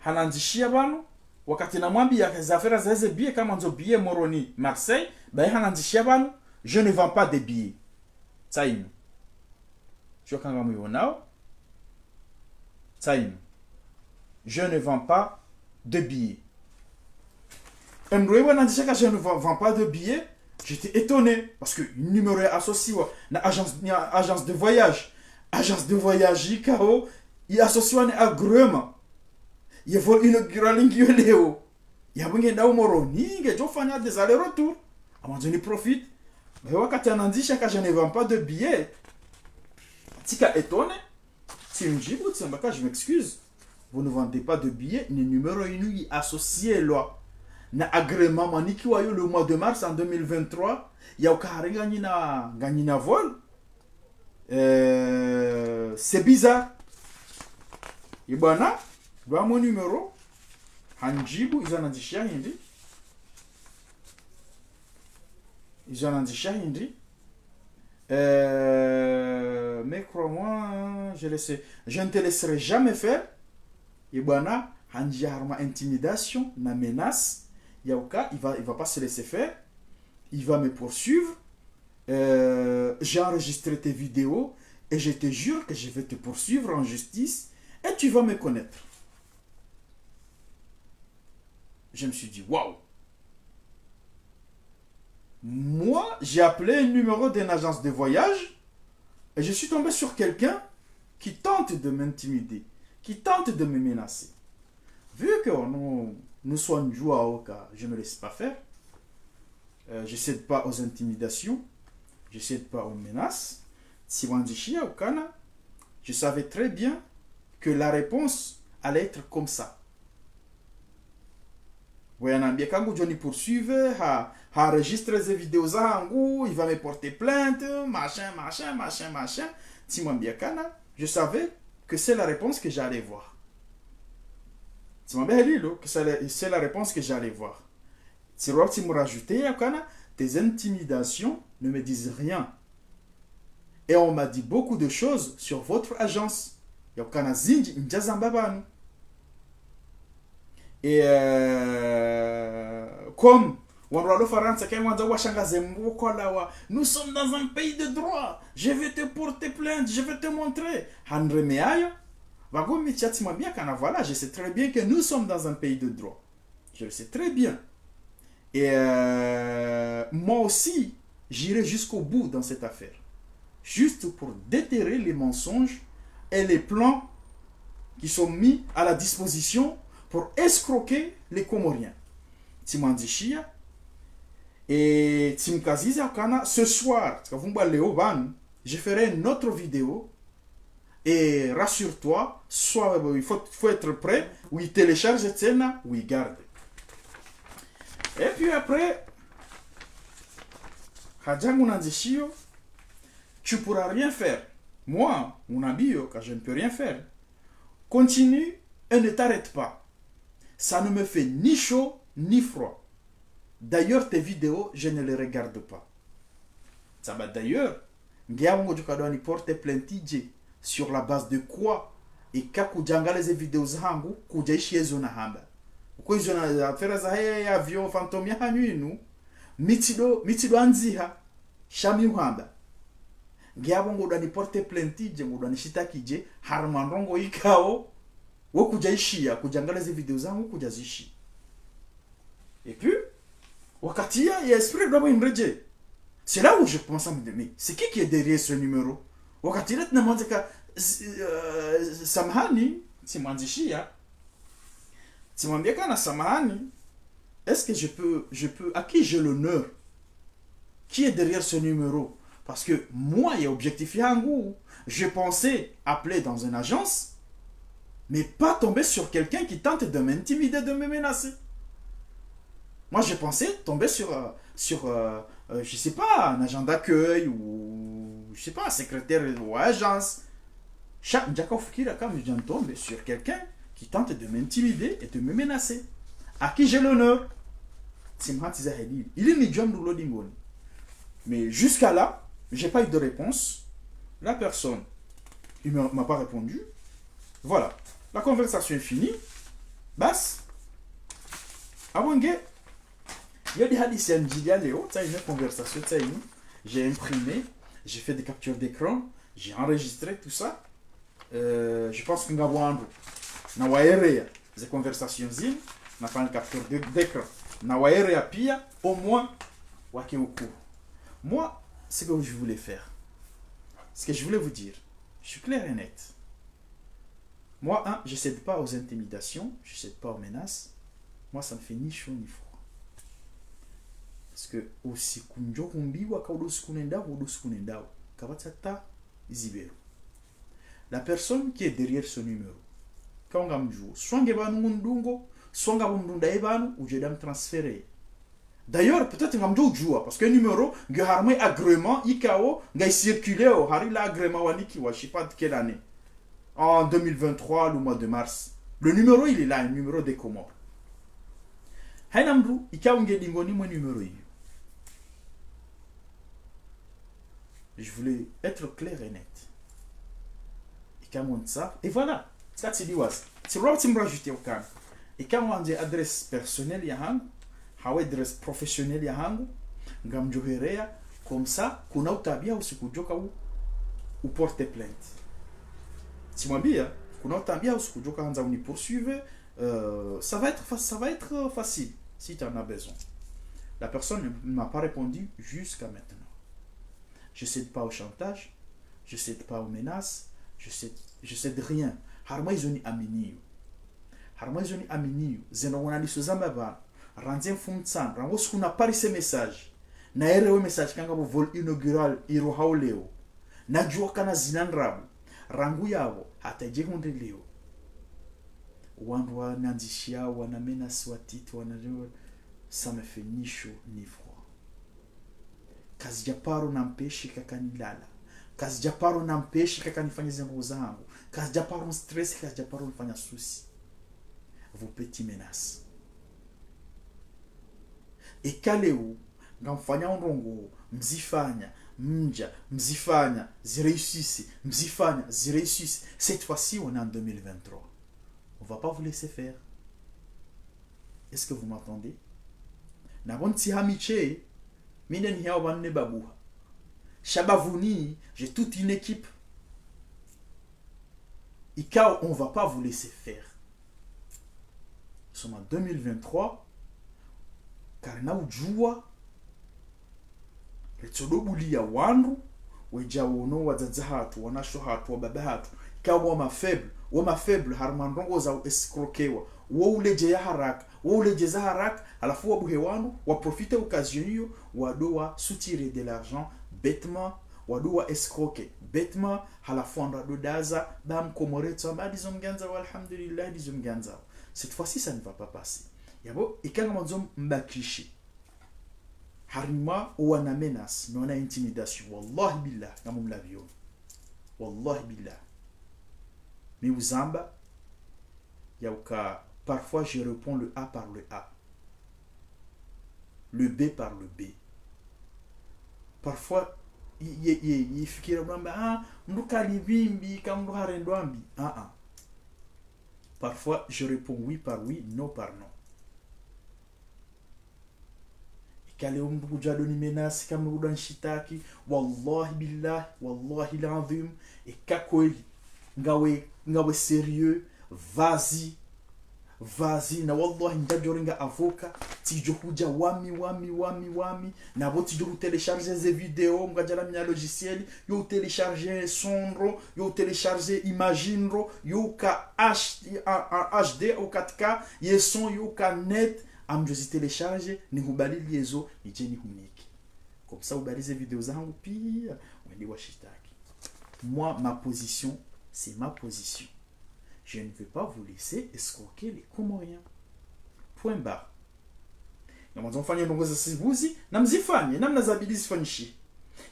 hanandzishia pvanu, wakati namwambia ke ze affaire za ze billet, ka ngamwandzo billet Moroni Marseille, baye hanandzishia pvanu, je ne vends pas de billets. Tsainu. Sho ka ngamwionao. Tsainu. Je ne vends pas de billets. E mndru ewa nandzishia ka je ne vends, vends pas de billets, j'étais étonné. Parce que numéro ya associé wa, na agence, na agence de voyage. Agence de voyage, ikao, i associé wa ne agrément. Ye vol inaugural ngiyo leo. Yapvo nge nda Moroni, ngedjo fanya des allers-retours. Ngamwandzo ni profite. Mais wakati hanandzishia ka je ne vends pas de billets, tsika étonné. Tsimdjibu, tsimwambia ka je m'excuse. Vous ne vendez pas de billets, ne numéro inu i associé lwa na agrément mwanikiwa yo le mois de mars en deux mille vingt-trois, ya uka hari nganyina, nganyina vol. Euh, c'est bizarre. Ye bwana, lwa mon numéro, handjibu, izo hanandzishia hindri. Izo hanandzishia hindri. Euh, mais crois-moi, je laisse, je ne te laisserai jamais faire. Ye bwana, handjia harumwa intimidation, na menace. Ya uka, il va, il va pas se laisser faire. Il va me poursuivre. Euh, j'ai enregistré tes vidéos et je te jure que je vais te poursuivre en justice et tu vas me connaître. Je me suis dit, waouh. Moi, j'ai appelé un numéro d'une agence de voyage et je suis tombé sur quelqu'un qui tente de m'intimider, qui tente de me menacer. Vu que nous, nous sommes joueurs au cas, je ne me laisse pas faire. Euh, je cède pas aux intimidations, je cède pas aux menaces. Tsimwandzishia ukana, je savais très bien que la réponse allait être comme ça. Pvo yanambia ka ngudjo ni poursuivre, ha, ha enregistré ze vidéo zahangu, il va me porter plainte, machin, machin, machin, machin. Tsimwambia kana, je savais que c'est la réponse que j'allais voir. Tsimwambia lilo, que c'est la, c'est la réponse que j'allais voir. Tsirwa tsimrajouter ya kana, tes intimidations ne me disent rien. Et on m'a dit beaucoup de choses sur votre agence. Ya kana zindji ndjazamba pvanu. Et, euh, comme wandru walo Farantsa, kayimwandza washangaze mbukola wa, nous sommes dans un pays de droit. Je vais te porter plainte, je vais te montrer. Hanreme ayo. Pvanu mi tsatsimwambia kana, voilà, je sais très bien que nous sommes dans un pays de droit. Je le sais très bien. Et, euh, moi aussi, j'irai jusqu'au bout dans cette affaire. Juste pour déterrer les mensonges et les plans qui sont mis à la disposition pour escroquer les Comoriens. Tsimwandzishia, et tsimkaziza kana, ce soir, tsikavumbwa leo pvanu, je ferai une autre vidéo. Et rassure-toi, sois, il faut, faut être prêt, oui, télécharge tsena, oui, garde. Et puis après, hadja ngunandzishio, tu pourras rien faire. Moi, ngunambio, car je ne peux rien faire. Continue et ne t'arrête pas. Ça ne me fait ni chaud, ni froid. D'ailleurs, tes vidéos, je ne les regarde pas. Tsamba d'ailleurs, nge yapvo ngodjo kadwa ni porter plainte dje, sur la base de quoi? Eka kudjangalia ze vidéo zahangu, kudjaishia ezo nahamba. Uko izo na affaire zahe avion fantôme yahanyu inu, mi tsido, mi tsido andziha, sha mi uhamba. Nge yapvo ngodwa ni porter plainte dje, ngodwa ni shitaki dje, harumwa ndrongo ikao, we kudjaishia, kudjangalia ze vidéo zahangu, kudjazishia. Et puis, wakati ya, ya esprit doit me redje. C'est là où je commence à me dire, mais c'est qui qui est derrière ce numéro? Wakati ya, tsimwambia ka, euh, samahani, tsimwandzishia. Tsimwambia kana samahani, est-ce que je peux, je peux, à qui j'ai l'honneur? Qui est derrière ce numéro? Parce que moi, il y a objectif yangu. Je pensais appeler dans une agence, mais pas tomber sur quelqu'un qui tente de m'intimider, de me menacer. Moi, je pensais tomber sur, euh, sur euh, euh, je sais pas, un agent d'accueil ou, je sais pas, un secrétaire ou agence. Sha, ndjaka ufikira kama je tombe sur quelqu'un qui tente de m'intimider et de me menacer. À qui j'ai l'honneur? Tsimhanti za hedili. Ili nidjue mdru lo dingoni. Mais jusqu'à là, j'ai pas eu de réponse. La personne, il m'a m'a pas répondu. Voilà. La conversation est finie. Bas. Abonge. Yo ndi hadisi ya ndjili ya leo, tsayinu conversation tsayinu. J'ai imprimé, j'ai fait des captures d'écran, j'ai enregistré tout ça. Euh, je pense que ngapvo wandru na waelewa ze conversation zinu, nafanya capture de- d'écran. Na waelewa pia, au moins, wake au courant. Moi, ce que je voulais faire, ce que je voulais vous dire, je suis clair et net. Moi, hein, je cède pas aux intimidations, je cède pas aux menaces. Moi, ça me fait ni chaud ni froid. Parce que usiku ndjo humbiwa ka udo usiku nendao, udo usiku nendao. Kapvatsi hata izibero. La personne qui est derrière ce numéro, ka ngamdjuo, soit nge pvanu ngundungo, soit ngapvo mdru ndaye pvanu, udjo enda mtransférer. D'ailleurs, peut-être ngamdjo udjua, parce que numéro, nge harumwa agrément, ikao, nge circuleo, hari la agrément wanikiwa, je sais pas de quelle année. En deux mille vingt-trois, le mois de mars. Le numéro, il est là, un numéro des Comores. Haina mdru, ikao nge dingoni mwe numéro iyo. Je voulais être clair et net. Ika ngamtsaha, et voilà. Tsika tsidiwaza. Tsirwa tsimrajouter ukana. Ika ngwandze adresse personnelle yahangu, hawu adresse professionnelle yahangu, ngamdjo hereya, comme ça, kuna utaabia usiku djoka u, u porter plainte. Tsimwambia, kuna utaabia usiku djoka handza uni poursuivre, euh, ça va être fa- ça va être facile si tu en as besoin. La personne ne m'a pas répondu jusqu'à maintenant. Je cède pas au chantage, je cède pas aux menaces, je cède, je cède rien. Harumwa izo niaminio. Harumwa izo niaminio. Zeno wana ndiso zamba pvanu. Randzi mfumotsanu, rangu siku naparise message. Naelewe message ka ngapvo vol inaugural irohao leo. Nadjua kana zina ndrabo. Rangu yapvo, hata idje hundre leo. Wandru wanandzishia, wana menace watiti, wana leo. Ça me fait ni chaud ni froid. Kazidja paro nampeshe kaka nilala. Kazidja paro nampeshe kaka nifanye zendrongo zahangu. Kazidja paro stress, kazidja paro nifanya souci. Vos petites menaces. Eka leo, ngamfanya ndrongo, mzifanya, mdja, mzifanya, ziréussisse, mzifanya, ziréussisse. Cette fois-ci, on est en deux mille vingt-trois. On va pas vous laisser faire. Est-ce que vous m'entendez? Na bon tsi hamiche, mi nde nihao pvanu ne babuha. Sha bapvuni, j'ai toute une équipe. Ikao, on va pas vous laisser faire. Nous sommes en deux mille vingt-trois. Karina udjua. Ritsodo buliya wandru, wedja wono wadzadze hatru, wanashe hatru, wababa hatru. Ikao wa ma faible, wa ma faible, harumwa ndrongo za u escroquewa. Wo uledjeya haraka, wo uledjeza haraka, halafu wabuhe wandru, wa profiter occasion iyo, wado wa soutirer de l'argent bêtement, wado wa escroquer bêtement, halafu wandru wado daza, ba mkomori tsamba, ndizo mgandzao, alhamdulillah, ndizo mgandzao. Cette fois-ci, ça ne va pas passer. Yapvo, ika ngamwandzo mbakishe. Harumwa owana menace, no wana intimidation. Wallahi billah, ngamumlapvio. Wallahi billah. Mi uzamba, yauka, parfois je réponds le A par le A. Le B par le B. Parfois, ye, ye, ye, ye fikira unamba, ah, mdru kalipvimbi, ka mdru harendwa mbi. Ah, ah. Parfois, je réponds oui par oui, non par non. Ika leo mdru kudja do ni menace, ka mdru kudja nishitaki, wallahi billah, wallahi l'adhwim, ika kweli, ngawe, ngawe sérieux, vas-y, vas-y, na wallahi ndjadjo renga avocat, tsidjo hudja wami, wami, wami, wami, na pvo tsidjo hu télécharger ze vidéo, mkadjala mina logiciel, yo télécharger son ndro, yo télécharger image ndro, yo ka H, en, en H D, au quatre K, ye son, yo ka net, ngamdjo zi télécharger, nihubaliliye zo, nidje nihunike. Comme ça, ubarize video zangu pia, wende washitaki. Moi, ma position, c'est ma position. Je ne veux pas vous laisser escroquer les Comoriens. Point barre. Ngamwandzo mfanye ndrongo za sibuzi, namzifanye, namna zabidi zifanyishihe.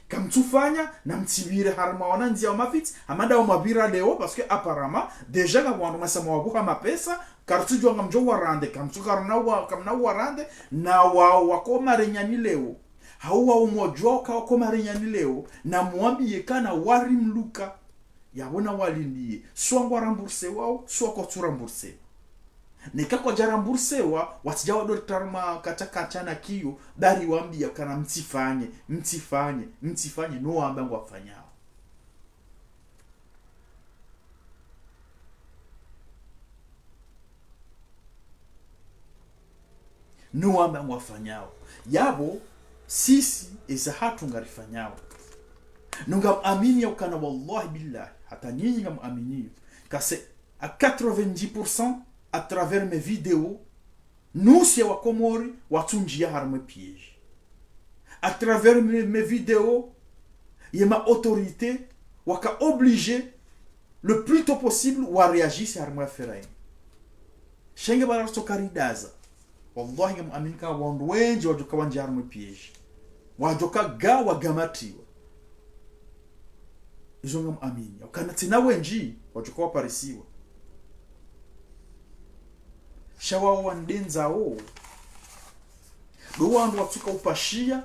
Kamtsufanya, namtsipvire harumwa wanandzia wa mafitsi, hama nda wamwapvira leo, parce que apparemment, déjà ngapvo wandru mwasema wabuha mapesa, karitsudjuwa ngamdjo warande, kamtsu karuna wa, kamna warande, na wa, wako marenyani leo. Hau wa umodjuwa uka wako marenyani leo, namuwambiye kana warimluka. Yapvo nawalindie, soit ngwa rembourser wao, soit kwatsu rembourser. Neka kwadja rembourser wa, watsidja wadortari ma kacha kacha na kiyo, bari wambia kana mtsifanye, mtsifanye, mtsifanye, no wamba ngwafanyao. No wamba ngwafanyao. Yapvo, sisi, eza hatru ngarifanyao. No ngamwamini ya ukana wallahi billahi, hata nyinyi ngamwamini yo. Kase à quatre-vingt-dix pour cent à travers mes vidéos, nusu ya Wakomori watsundjia harumwa piège. À travers mes, mes vidéos, ye ma autorités, waka obligés, le plus tôt possible, wa réagir harumwa affaire yinu. Sha nge bala rutso karidaza. Wallahi ngamwamini ka wandru wendji wadjoka wandjia harumwa piège. Wadjoka ga wagamatiwa. Izo ngamwamini. Ukana tsina wendji, wadjoka waparisiwa. Sha wao wandendza wo. Ndo wandru watsuka upashia,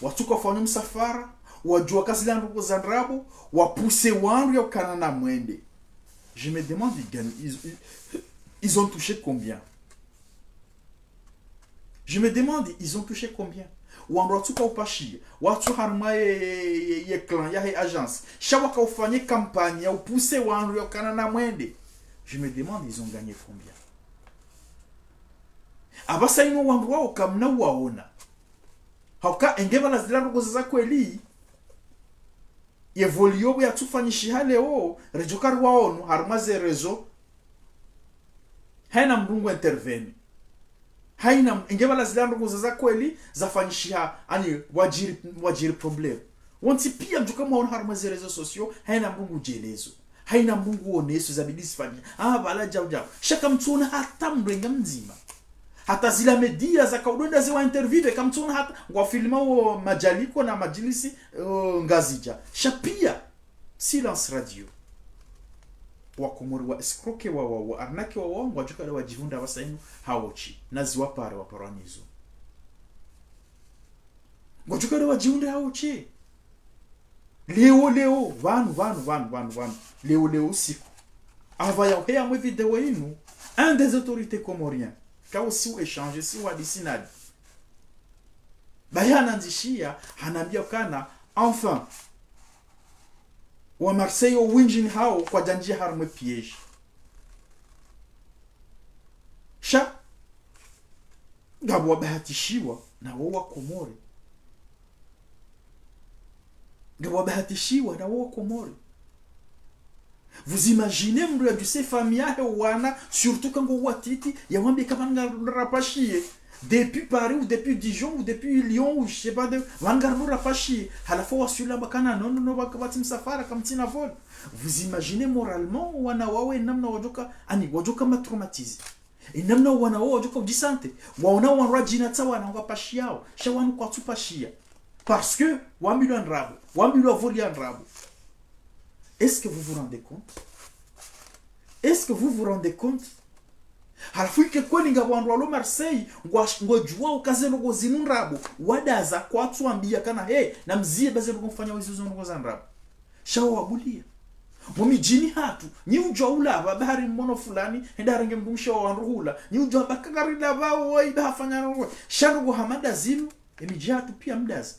watsuka ufanya msafara, wadjuwa ka zila ndrongo za ndrabo, wapuse wandru ya ukana namwende. Je me demande, ils gagnent, ils, ils, ils ont touché combien ? Je me demande, ils ont touché combien ? Wandru watsuka upashia, watsu harumwa ye, ye, ye, ye clan, yahe agence. Sha waka ufanye campagne ya upuse wandru ya ukana namwende. Je me demande, ils ont gagné combien ? Apvasa inu wandru wao kamna uwaona. Hauka enge bala zila ndrongo za kweli. Ye vol yobu yatsufanyishiha leo, redjoka riwaono, harumwa ze réseaux. Haina mndru ngu intervenir. Haina m-, enge bala zila ndrongo za kweli, zafanyishiha, ani wadjiri, wadjiri problème. Wontsi pia mdjoka mwaono harumwa ze réseaux sociaux, haina mndru ngu djelezo. Haina mndru ngu oneso zabidi zifanyishiha. Ah, bala djau djau. Sha kamtsuona hata mndru enga mdzima. Hata zila média zaka udonda ze wa interview, kamtsuona hata, ngwa filma wo madjaliko na madjilisi, uh, Ngazidja. Sha pia, silence radio. Wakomori wa escroquer wa, wa, wa arnaquer wa, wa, ngwadjoka ndo wadjihundra apvasa inu hawontsi. Na ziwapare waparwa nizo. Ngwadjoka ndo wadjihundra hawontsi. Leo, leo, pvanu, pvanu, pvanu, pvanu, pvanu. Leo, leo usiku. Apvaya uheya mwe video inu, un des autorités comoriens. Ka usi u échanger, si wadisi nadi. Bahi hanandzishia, hanambia ukana, enfin, wa Marseille wo windjini hawo kwadjandjia harumwa piège. Sha, ngapvo wabahatishiwa na wo Wakomori. Ngapvo wabahatishiwa na wo Wakomori. Vous imaginez mndru yadjuse famille yahe wana, surtout ka ngo watiti, yawambie ka pvanu ngarapashie. Depuis Paris ou depuis Dijon ou depuis Lyon ou je sais pas de, pvanu ngarapashie. Halafu wasuilamba kana non, non, non, ba-, kapvatsi msafara, kamtsina vol. Vous imaginez moralement wana wawo namna wadjoka, ani, wadjoka ma traumatisés. Ye namna wana wawo wadjoka udjisentir. Waona wandru wadjina tsa wana ngwapashiao. Sha wanu kwatsupashia. Parce que wambilwa ndrabo. Wambilwa vol ya ndrabo. Est-ce que vous vous rendez compte ? Est-ce que vous vous rendez compte ? Halafu ike kweli ngapvo wandru walo Marseille, ngwa-, ngwadjuwao uka ze ndrongo zinu ndrabo. Wadaza kwatsuwambia kana, he, namzie ba ze ndrongo mfanyao izo zo ndrongo za ndrabo. Sha wawabulia. Mo midjini hatru, nyi udjuwa ula, ba bahari mmono fulani, hende harenge mdrumshe wa wandru hula. Nyi udjuwa ba kangari la ba wo, iba hafanya ndrongo. Sha ndrongo hama nda zinu, e midji hatru pia mdaza.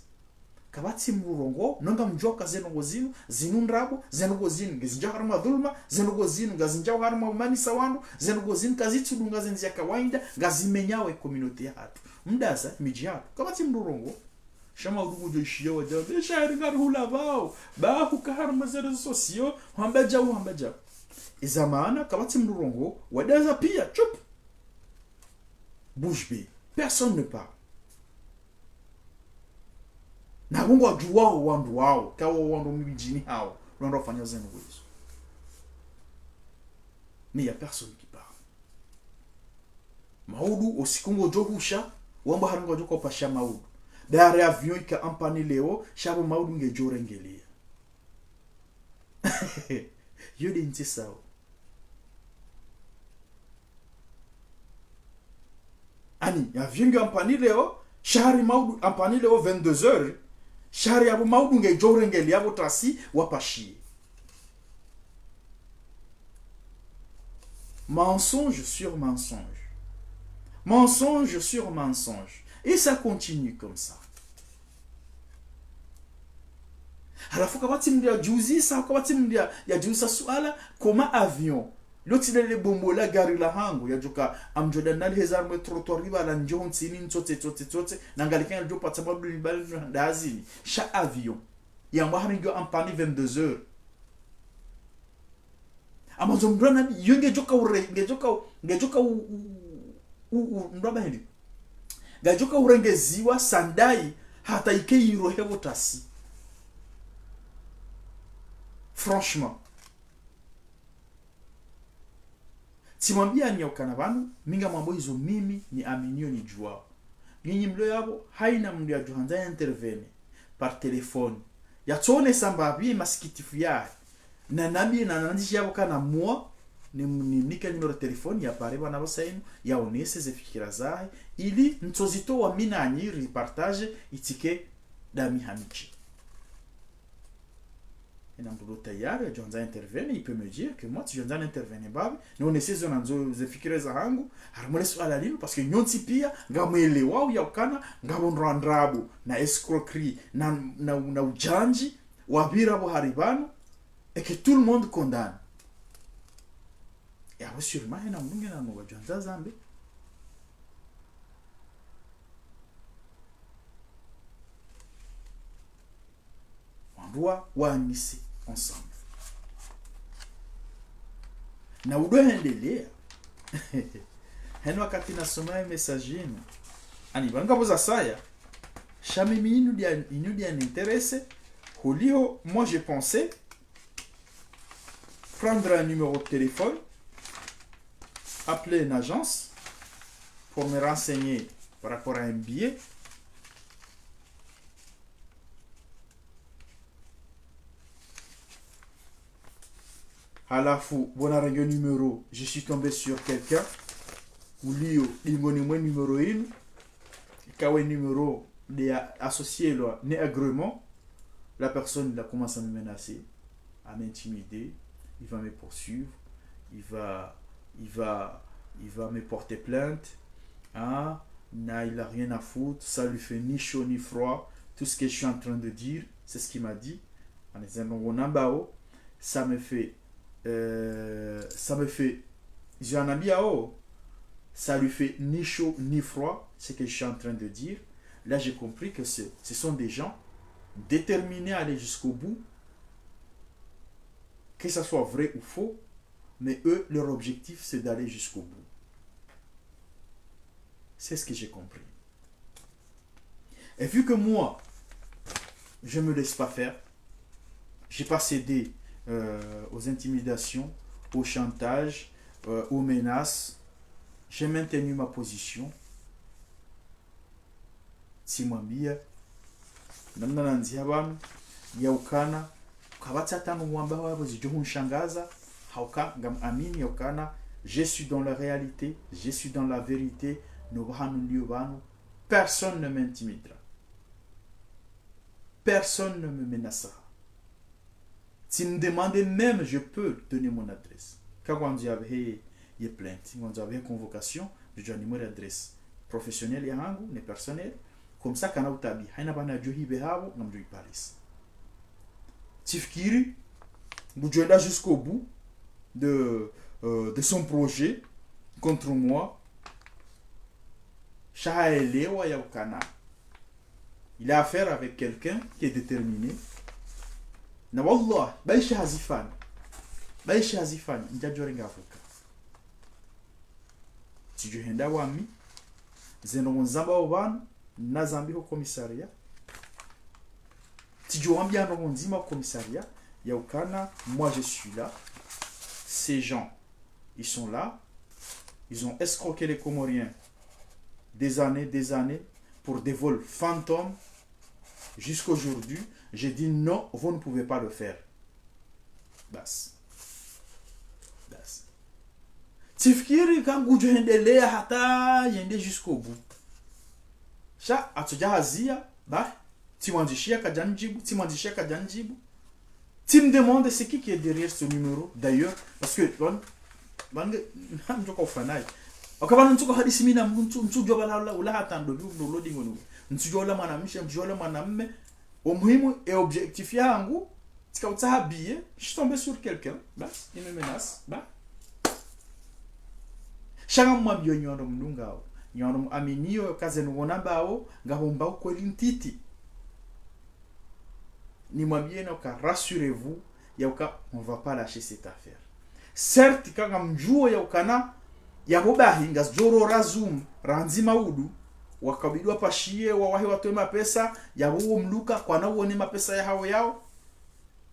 Kapvatsi mndru rongoa, no ngamdjuwa uka ze ndrongo zinu, zinu ndrabo, ze ndrongo zinu, ngazindjao harumwa dhuluma, ze ndrongo zinu, ngazindjao harumwa umanisa wandru, ze ndrongo zinu, kazitsudunga ze ndzia ya kawaida, ngazimenyao e communauté ya hatru. Mdaza, e midji hatru. Kapvatsi mndru rongoa. Sha ma udugu djo ishiya wadja, be shahiri ngari hula pvao. Ba huka harumwa ze réseaux sociaux, hwamba djau, hwamba djau. Eza maana, kapvatsi mndru rongoa, wadaza pia, tchup. Bouche bée. Personne ne parle. Na wo ngwadjuwao wandru wawo, ka wo wandru midjini hawo, wandru wafanya zinu kwezo. Mais il y a personne qui parle. Maudu, usiku ngodjo husha, wamba hari ngwadjo hupasha maudu. Dari avion ika en panne leo, sha pvo maudu ngedjo rengelea. Yo de ntsi sawo. Ani, avion nge en panne leo, sha hari maudu en panne leo vingt-deux heures, sha hari yapvo maudu ngedjo rengelea pvo tasi wapashiye. Mensonge sur mensonge. Mensonge sur mensonge. Et ça continue comme ça. Halafu kapvatsi mndru yadjuzisa, kapvatsi mndru ya, yadjuzisa suala, comment avion, lotsi lele bombo la gari lahangu, yadjoka, ngamdjo danda naliheza harumwa trottoir riba la ndjo ntsini, ntsotse, tsotse, tsotse, na ngalika ngalidjo patsa mabduni bali ndazini. Sha avion yamba hari ngiyo en panne vingt-deux heures. Ama zo mndru na yo ngedjoka ure, ngedjoka, ngedjoka u, u, u, u, mndru amba hindri. Ngedjoka urengeziwa sandayi hata ike yirohe pvo tasi. Franchement. Tsimwambia nyi ukana pvanu, mi ngamwambo izo mimi niaminio nidjuwao. Nyinyi mlo yapvo, hayina mndru yadjo handza ya intervenir par téléphone, yatsonesa mbapvi masikitifu yahe. Na nami na nandzi yapvo kana mwa, ni, ni, nimnike numéro téléphone, yapare pvanu pvo sayinu, yaonese ze fikira zahe, ili ntsozitowa mi nanyi ripartage, itsike dami hamidji. Hayina mndru lo tayari, yadjo handza intervenir, il peut me dire que moi, tsidjo handza intervenir mbapvi, nionese zo nandzo ze fikira zahangu, harumwa le suala linu, parce que nyontsi pia, ngamwelewao ya ukana, ngapvo ndrabo, na escroquerie, na, na, na udjandji, wapvira pvo hari pvanu, et que tout le monde condamne. Et alors, sûrement, hayina mndru ngena no wadjo handza zambe. Wandru wa, wa unissez ensemble. Na udo hendelea. Heno wakati nasoma ye message yinu. Ani, pvanu ngapvo zasaya. Sha mimi inu dia, inu dia n'intéresse. Holiho, moi, je pensais prendre un numéro de téléphone, appeler une agence pour me renseigner par rapport à un billet. Halafu, pvo narenge numéro, je suis tombé sur quelqu'un. Uliyo, dingoni mwe numéro yinu. Ikawe numéro de ya associé lwa ne agrément. La personne, il a commencé à me menacer, à m'intimider. Il va me poursuivre. Il va, il va, il va me porter plainte. Hein? Na, il a rien à foutre. Ça lui fait ni chaud ni froid. Tout ce que je suis en train de dire, c'est ce qu'il m'a dit. Ani zendrongo nambao, ça me fait, euh, ça me fait, je anambia, oh, ça lui fait ni chaud ni froid, ce que je suis en train de dire. Là, j'ai compris que ce, ce sont des gens déterminés à aller jusqu'au bout, que ça soit vrai ou faux, mais eux, leur objectif, c'est d'aller jusqu'au bout. C'est ce que j'ai compris. Et vu que moi, je me laisse pas faire, j'ai pas cédé, euh, aux intimidations, au chantage, euh, aux menaces. J'ai maintenu ma position. Tsimwambia, namna nandzia pvanu, ya ukana, kapvatsi hata no wamba wapvo zidjo hunishangaza, hauka ngamwamini ya ukana, je suis dans la réalité, je suis dans la vérité, no pvahanu nilio pvanu, personne ne m'intimidera. Personne ne me menacera. Si me demandez même, je peux donner mon adresse. Ka ngwandzo yapvehe ye plainte, ngwandzo yapvehe convocation, ndjo djuwa numéro ya adresse professionnelle yahangu, ne personnelle. Comme ça, kana utabi, hayina pvanu yadjo hipve hapvo, ngamdjo yiparisa. Tsifikiri, ngudjo enda jusqu'au bout de, euh, de son projet contre moi. Sha haelewa ya ukana il a affaire avec quelqu'un qui est déterminé. Na wallah, baisha hazifanya. Baisha hazifanya, ndjadjo renga avocat. Tsidjo henda wami, zendrongo nizambao pvanu, nazambe ho commissariat. Tsidjo wambia ndrongoo ndzima commissariat, ya ukana, moi je suis là. Ces gens, ils sont là. Ils ont escroqué les Comoriens des années, des années, pour des vols fantômes. Jusqu'aujourd'hui, je dis non, vous ne pouvez pas le faire. Basi. Basi. Tsifikiri ka ngudjo hendelea hata yende jusqu'au bout. Sha, atsodja hazia, ba, tsimwandzishia kadjandjibu, tsimwandzishia kadjandjibu. Tsimdemande c'est qui qui est derrière ce numéro, d'ailleurs, parce que, bon, bon, nge, mdjoka ufanayi. Aka pvanu ntsuka hadisi mi na mndru, ntsu, ntsudjuwa bala ula, ula hata ndo, ndo, ndo, dingo, ndo. Ntsudjuwa ula mwanamshe, ntsudjuwa ula mwanamme. Au muhimu, e objectif yangu, tsika utsaha billet, je suis tombé sur quelqu'un, basi, il me menace, ba. Sha ngamwambio nyi wandru mdungao, nyi wandru muaminiyo, kaze nuwona mbao, ngapvo mbao kweli ntiti. Nimwambieni uka, rassurez-vous, ya uka, on va pas lâcher cette affaire. Certes, ka ngamdjuo ya ukana, yapvo bahi, ngazidjo rora zumu, randzi maudu, wakabidi wapashiye, wawahe watowe mapesa, yapvo uwo mluka, kwana uwone mapesa yahao yao.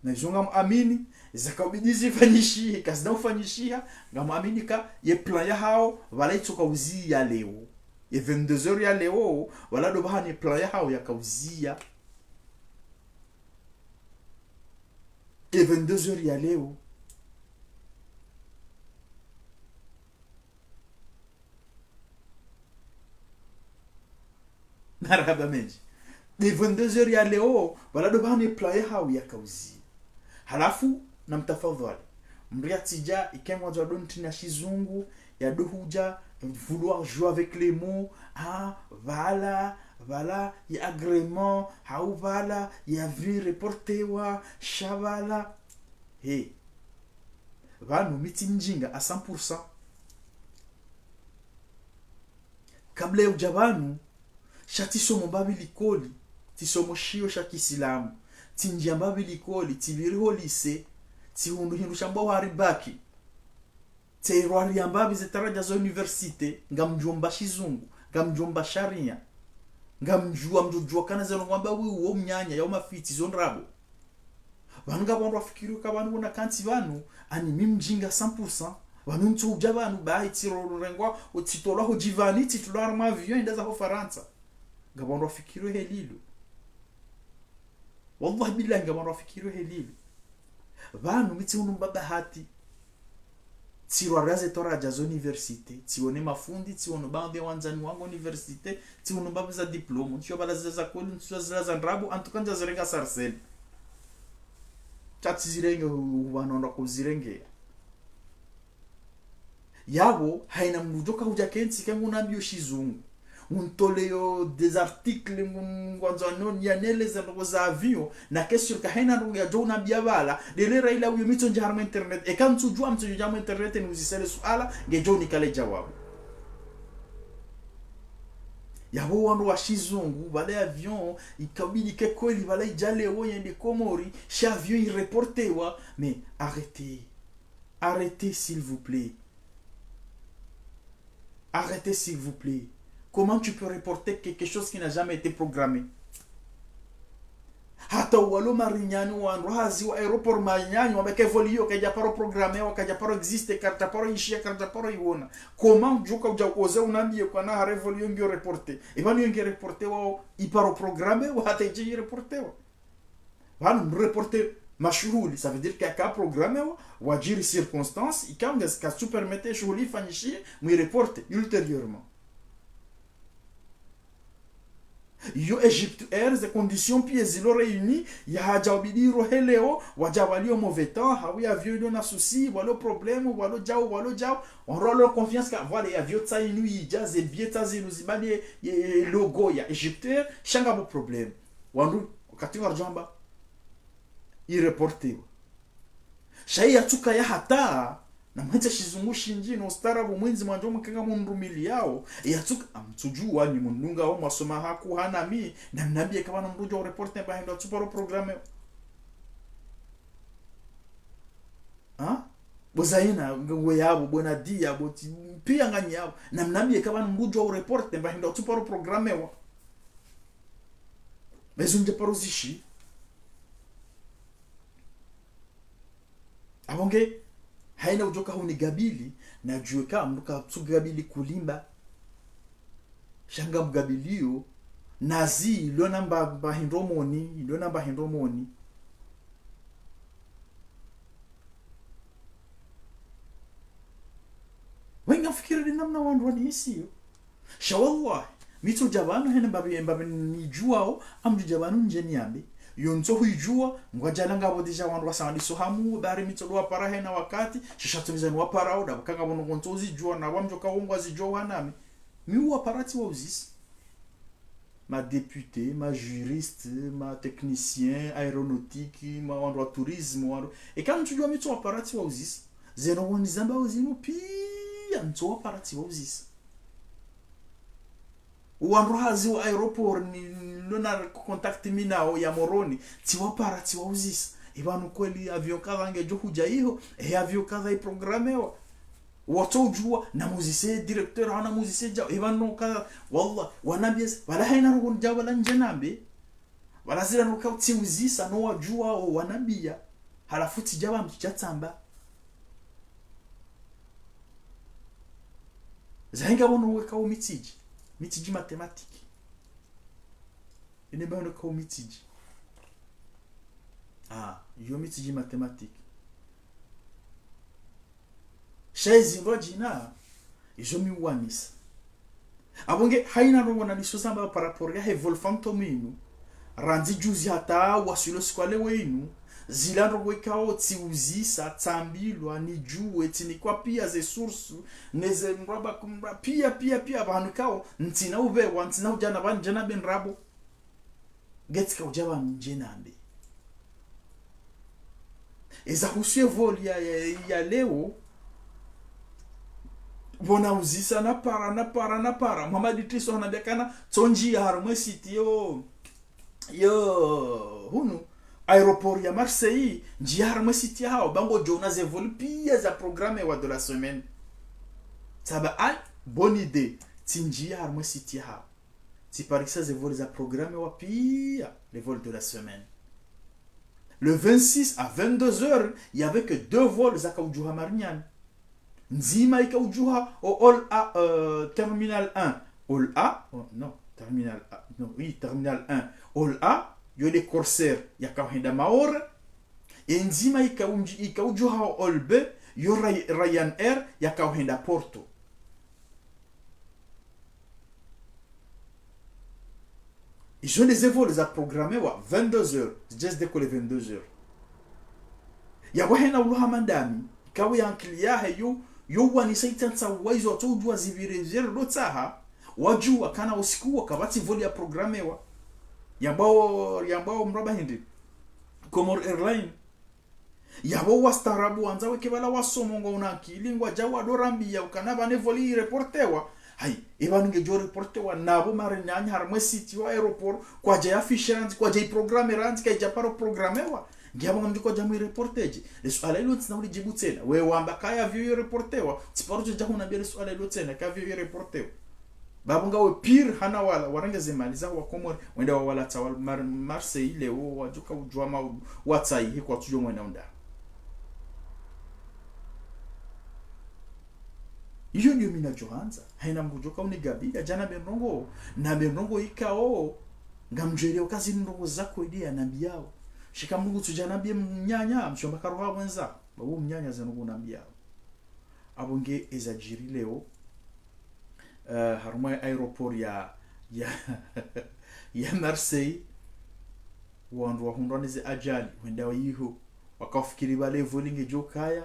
Na izo ngamwamini, zakabidi zifanyishihe, kazina ufanyishiha, ngamwamini ka, ye plan yahao, pvala itsoka uziya leo. Ye vingt-deux heures ya leo, pvala ndo pvahanu ye plan yahao yaka uziya. E vingt-deux heures ya leo. Marahaba mendji. E vingt-deux heures ya leo, pvala ndo pvahanu e plan yahao yaka uziya. Halafu, na mtafadhwali. Mndru yatsidja, ike ngwandzo ndo ntrina shizungu, ya ndo hudja, vouloir jouer avec les mots, ah, pvala, pvala, ye agrément, hau pvala, ye avion reportewa, sha pvala. He. Pvanu mi tsi mdjinga à cent pour cent. Kabla ya udja pvanu, sha tsisomo mbapvi likoli, tsisomo shiyo sha kisilamu, tsindjia mbapvi likoli, tsipviri ho lycée, tsihundru hindru shambwao hari bac. Tsirwariya mbapvi ze taradja zo université, ngamdjuo mba shizungu, ngamdjuo mba sharia, ngamdjuo, ngamdjuo kana zeno ngwamba wi uwo mnyanya, yao mafitsi, zo ndrabo. Pvanu ngapvo wandru wafikiri uka pvanu wona kantsi pvanu, ani mi mdjinga cent pour cent. Pvanu ntsu udja pvanu, bahi tsirorengwa, tsitolwa ho djivani, tsitolwa harumwa avion, yende zaho Farantsa. Ngapvo wandru wafikiri he lilo. Wallahi billahi, ngapvo wandru wafikiri he lilo. Pvanu mi tsihundru mba bahati. Tsirwariya ze taradja zo université, tsiwone mafundi, tsiwone baadhwi ya wandzani wangu université, tsihundru mbapvi za diplôme, ntsiyo pvala zila za kweli, ntsiyo zila za ndrabo, en tout cas ndja zirenga Sarcelles. Sha tsizirenge hu, hu, pvanu ndo kuzirenge. Yapvo, haina mndru udjoka udja kentsi ke ngunambiyo shizungu. Nguntoleyo des articles, ngu-, ngwandzo ano-, yaneleze ndrongoo za avion, na ke sûr ka haina ndrongoo yadjo unambiya pvala, ndele raila uyo mi tsondja harumwa internet, eka ntsudjuwa mi tsondja harumwa internet niuzise le suala, ngedjo unika le djawabu. Yapvo wandru wa shizungu, pvala ye avion, ikabidi ke kweli, pvala idja leo yende Komori, sha avion ireportewa, mais arrêtez. Arrêtez, s'il vous plaît. Arrêtez, s'il vous plaît. Comment tu peux reporter quelque chose qui n'a jamais été programmé ? Hata walo Marignane, wandru hazi wa aéroport Marignane, wamba ke vol iyo kaidja paro programmewa, kaidja paro exister, karidja paro ishiya, karidja paro iwona. Comment udjoka udja oser unambiye ukana hari vol iyo ngiyo reporté ? Eba niyo ngiyo reportewa, iparo programmewa, hata idje ireportewa. Pvanu mreporte mashuhuli, ça veut dire que yaka programmewa, wadjiri circonstance, ika ngazika permettre shuhuli ifanyishihe, mwireporte ultérieurement. Yo Egypt Air, ze conditions piya zilo réunies, yahadja ubidi irohe leo, wadja pvaliyo mauvais temps, hau ye avion ilo na souci, pvaliyo problème, pvaliyo djau, pvaliyo djau, wandru walo confiance ka, voilà, ye avion tsa inu idja, ze billet tsa zinu zibali ye, ye, ye logo ya Egypt Air, sha ngapvo problème. Wandru, wakati ngardjwamba, ireportewa. Sha iyatsuka ya hata, na mwendze shizungu shindji, no ustaarabu mwendze mwandjo mkanga mundrumiliyao, iyatsuka, amtsudjuwa ni mundunga wo mwasoma haku hana mi, na mnambiye ka pvanu mndru udjo ureporte mba hindru atsuparo programmewa. Ha ? Bo Zaina, nge we yapvo, bo Nadia, bo ti, piya nganyi yapvo. Na mnambiye ka pvanu mndru udjo ureporte mba hindru atsuparo programmewa. Mais zo ndje paro zishi. Apvo nge, haina udjoka huni gabili, nadjuwe ka mndru ka tsu gabili kulimba. Sha ngamgabiliyo, nazi, lona mba, mba hindru moni, lona mba hindru moni. Wenga fikiri ndi namna wandru wanihisiyo. Sha wallahi, mi tsodja pvanu hena mbapvi, mbapvi nidjuwao, ngamdjo dja pvanu ndje niyambe. Yo ntso huidjuwa, ngwadjalanga pvo déjà wandru wasawadiso hamu, bari mi tsodo wapara hena wakati, sha sha tso bizani waparao, ndapvo kanga pvo ndrongoo ntso uzidjuwa, na wamdjo ka wo ngwazidjuwao hanami. Mi uwapara tsiwauzisa. Ma député, ma juriste, ma technicien aéronautique, ma wandru wa tourisme, wandru. Eka mtsudjuwa mi tsowapara tsiwauzisa. Zeno wonizambao zinu piya ntsowapara tsiwauzisa. Wandru hazi wa aéroport ni lona contact mi nao ya Moroni, tsiwapara tsiwauzisa. Ipvanu kweli avion kadha ngedjo hudja iho, e avion kadha iprogramewa. Watso udjuwa, namuzise directeur, hau namuzise djao, ipvanu kadha, wallah, wanambiya, wala haina ndrongoo ndjao, wala ndje nambe. Wala zila ndrongoo ka utsiuzisa, no wadjuwao, wanambiya. Halafu tsidja pvanu tsidja tsamba. Zahinga pvo ndrongoo ka umitsidji. Mitsidji mathématique. Ine mba ndrongoo ka umitsidji. Ah, yo mitsidji mathématique. Sha izi ndrwadjina, izo mi uwanisa. Apvo nge, haina ndrongoo naniso zamba par rapport yahe vol fantôme inu. Randzi juzi hata waswili siku ya leo inu. Zila ndrongoo ikao tsiuzisa, tsambilwa, nidjuwe, tsinikwa piya ze source, neze mraba kumra, piya, piya, piya, pvanu ikao, ntsina upvewa, ntsina udjana pvanu ndje nambe ndrabo. Ngetsika udja pvanu ndje nambe. Eza husu ye vol ya, ya, ya leo, pvo nauzisa napara, napara, napara. Mohamed Idriss hanambiya kana, tso ndjiya harumwa e site yo, yo, hunu, aéroport ya Marseille, ndjiya harumwa e site yahao, ba ngodjo ona ze vol piya za programmewa de la semaine. Tsamba, ay, bonne idée, tsindjiya harumwa e site yahao. Tsiparisa ze vol za programmewa piya, les vols de la semaine. Le vingt-six à vingt-deux heures, il y avait que deux vols zaka udjuha Marignane. Ndzima ika udjuha o hall A, euh, terminal un. Hall A, oh, non, terminal A, non, oui, terminal un. Hall A, yo nde Corsair, yaka uhenda Maore. E ndzima ika undji-, ika udjuha o hall B, yo Ry-, Ryanair, yaka uhenda Porto. Izo nde ze vol za programmewa vingt-deux heures, zidja zidécoller vingt-deux heures. Yapvo hena ulo hama ndami, ikao ye ankili yahe yo, yo wanisa itsantsa wa izo watso udjuwa zipvire zere do tsaha, wadjuwa kana usiku wa kapvatsi vol ya programmewa. Yambwao, yambwao mraba hindri. Comores Airlines. Yapvo wastaarabu wandza weke pvala wasomo ngwa una ankili ngwadja wado rambiya ukana pvanu e vol ireportewa. Hayi, ipvanu ngedjo reportewa, napvo Marignane harumwa e site wa aéroport, kwadja i afficher randzi, kwadja i programmer randzi, kayidja paro programmewa. Ngiyapvo ngamdjo kwadja mwi reporter dje. Le suala ilo ntsina ulidjibu tsena. We wamba ka ye avion yo reportewa, tsiparo tsodja hunambiya le suala ilo tsena, ka avion yo reportewa. Bapvo ngawe pire hana wala, warenge ze mali zaho wa Komori, wende wawala tsa wa Mar-, Marseille leo, wadjoka udjuwa maudu, watsayi, he kwatsudjo mwena unda. Iyo ndiyo mi nadjo handza, haina mndru djoka unigabila, dja nambe ndrongoo, nambe ndrongoo ikao, ngamdjwelewo ka zinu ndrongoo za kweli yanambiyao. Sha eka mndru ngutsudja nambiye mnyanya, mshomba karoha wendza, ba wo mnyanya ze ndrongoo unambiyao. Apvo nge eza djiri leo, eh, harumwa aéroport ya, ya, ya Marseille, wandru wahundrwa neze ajali, wenda iho, wakafikiri pvala e vol ngedjo kaya,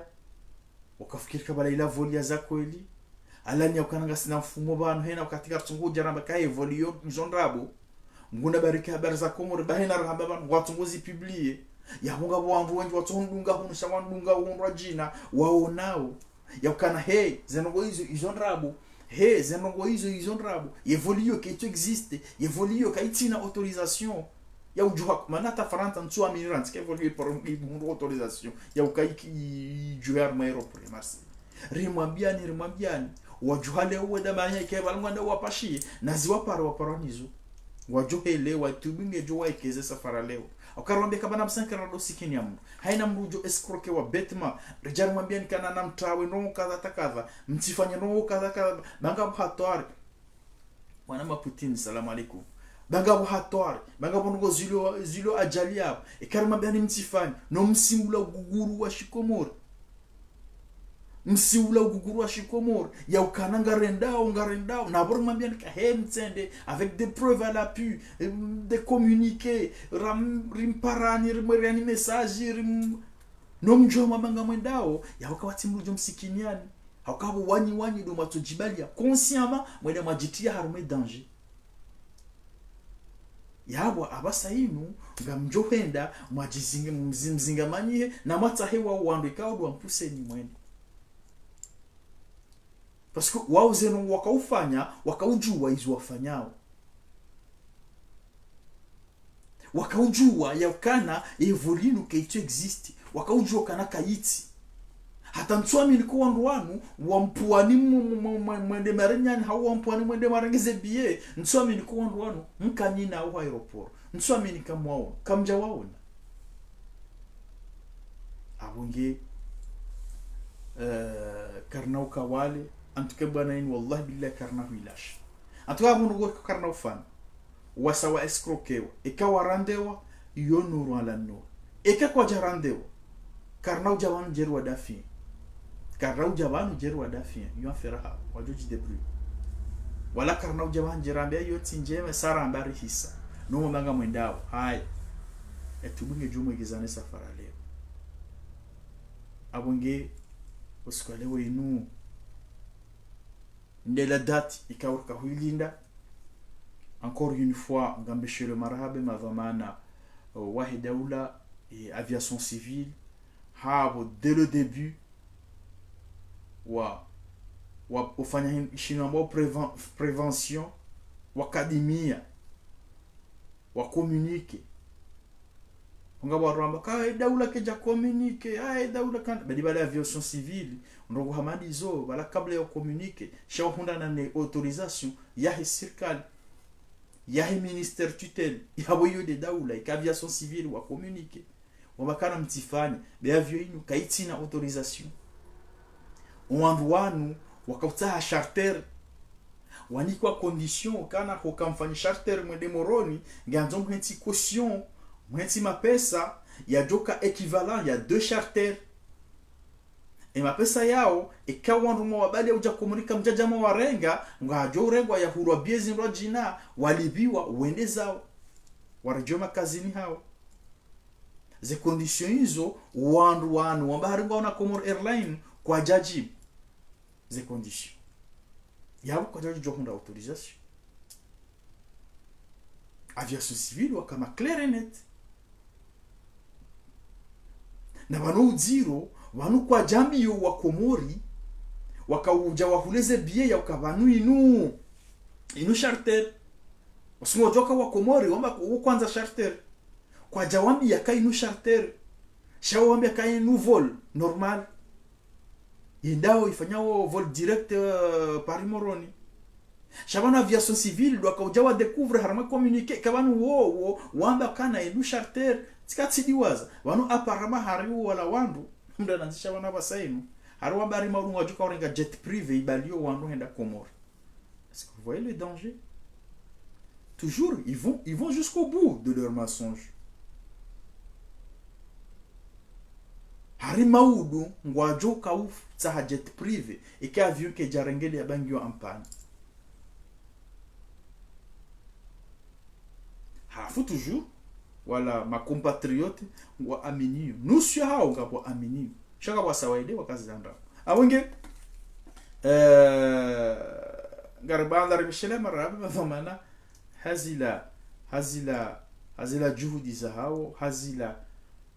wakafikiri ka pvala ila vol ya za kweli, alani ya ukana ngasina mfumo pvanu, hena wakati karitsungu udja ramba ka e vol yo, ngiyo ndrabo, Nguna barika habari za Komori, ba hena rahamba pvanu, ngwatso ngozi publier. Yapvo ngapvo wandru wendji watso hundunga hunu, sha wandunga uhundrwa djina, waonao. Ya ukana, he, ze ndrongoo izo, izo ndrabo. He, ze ndrongoo izo, izo ndrabo. Ye vol iyo kayitso existe. Ye vol iyo kayitsina autorisation. Ya udjuha, mana hata Farantsa ntsu amini randzi, ke vol iyo iparo, ihundru autorisation. Ya uka iki, i-, idjuhe harumwa aéroport ya Marseille. Rimwambiyani, rimwambiyani. Wadjuha leo wenda manya ike pvala ngwandao wapashiye, nazi wapara, wapara nizo. Ngwadjo helewa, tubu ngedjo waekeze safari leo. Hauka rimwambia ka pvanu pvasa nkarina ndo sikini ya mndru. Haina mndru udjo escroquer wa bêtement. Ridja rimwambiani kana namtrawe, ndrongo kadha ta kadha. Mtsifanye ndrongo kadha kadha. Ba ngapvo hatwari. Mwana ma Poutine, salam alaykum. Ba ngapvo hatwari. Ba ngapvo ndrongo zilo, zilo ajali yapvo. Eka rimwambiani mtsifanye. No msiula uguguru wa shikomori. Msiula uguguru wa shikomori, ya ukana ngarendao, ngarendao. Na pvo rimwambiani ka he mtsende, avec des preuves à l'appui, euh, des communiqués, ram-, rimparani, rimweriani message, rim-, no mdjo mwamba ngamwendao, ya uka watsi mndru udjo msikiniani. Hauka pvo wanyi, wanyi ndo mwatsodjibalia consciemment, mwende mwadjitia harumwa danger. Yapvo apvasa inu, ngamdjo hwenda, mwadjizinga, mzi-, mzingamanyihe, na mwatsahe wao wandru ikao ndo wampuseni mwende. Parce que wao zeno wakaufanya, wakaujua izo wafanyao. Wakaujua ya ukana evolino kaitsu existe. Wakaujua kana kaitsi. Hata ntsuamini ko wandru wanu, wa Mpwani mu-, mu-, mu-, mu-, mwende marenyani, hau wa Mpwani mwende marengeze billet. Ntsuamini ko wandru wanu, mkanina au aéroport. Ntsuamini kamwaona, kamdja waona. Apvo nge, eh, karina uka wale, en tout cas bwana inu, wallahi billahi karina huilasha. En tout cas, apvo ndrongo karina ufanya. Wasa wa escroquewa. Eka warendewa, iyo nuru ala nuru. Eka kwadjarendewa, karina udja pvanu djeri wa dafi. Karina udja pvanu djeri wa dafi. Iyo affaire yaho. Wadjo djidébrouiller. Wala karina udja pvanu djeri wambia iyo tsi ndjema, sa ramba rihisa. No mwamba ngamwendao. Haya. Etubu ngedjo mwegezane safari leo. Apvo nge, usiku wa leo inu. Nde la date ikao rika huilinda. Encore une fois, ngambesheleo marahaba madhwamana, euh, wahe daula, eh, aviation civile, hapvo dès le début, wa, wa, ufanya hin-, shinu ambao préven-, prévention, wakadimia, wa communiquer. Ngapvo waramba, ka edaula kaidja communiquer, ah, edaula kan-, badi pvala aviation civile, ndrongo hama ndizo, pvala kabla ya communiquer, sha wahundrana ne autorisation yahe sirikali, yahe ministère tutelle, yapvo iyo nde daula, ika aviation civile wa communiquer. Wamba kana mtsifanye, be avion inu kaitsina autorisation. Owandru wanu wakautsaha charter. Wanikwa condition kana hoka mfanye charter mwende Moroni, ngandzo mhentsi caution, mhentsi mapesa, yadjoka équivalent ya deux charters. E mapesa yao, eka wandru mwawabali ya udja Komori ka mdjadja mwawarenga, ngwadjo urengwa ya hulwa billet zindrwadjina, walipviwa, wende zao. Waredjee makazini hao. Ze conditions izo, wandru wanu, wamba hari ngwaona Comores Airlines, kwadjadjibu ze conditions. Yapvo kwadjadjo hundra autorisation. Aviation civile waka ma clair et net. Na pvanu udziro, pvanu kwadjambiyo wa Komori, wakaudja wahule ze billet ya uka pvanu inu, inu charter. Wasi ngwadjoka wa Komori, wamba ku-, ukwandza charter. Kwadjawambiya ka inu charter. Sha wawambiya ka inu vol normal. Yendao ifanyao vol direct, euh, Paris Moroni. Sha pvanu aviation civile, ndo wakaudja wa découvrir harumwa communiqué, ka pvanu wo, wo, wamba kana inu charter, tsika tsidiwaza. Pvanu apparemment hari wo wala wandru, mdru nandzisha pvanu apvasa inu. Hari wamba hari maulungu wadjuka urenga jet privé, ibaliyo wandru hwenda Komori. Est-ce que vous voyez le danger ? Toujours, ils vont, ils vont jusqu'au bout de leur mensonge. Hari maudu ngwadjo kautsaha jet privé, eka avion kaidjarengeleya bangiwa ampani. Halafu toujours, wala ma compatriotes, ngwaaminiyo. Nusu yahao ngapvo aminiyo. Sha ngapvo wasawaide wakazi zandrabo. Apvo nge, eh, ngaribandza ribishelea marahaba madhwamana, hazila, hazila, hazila juhudi zahao, hazila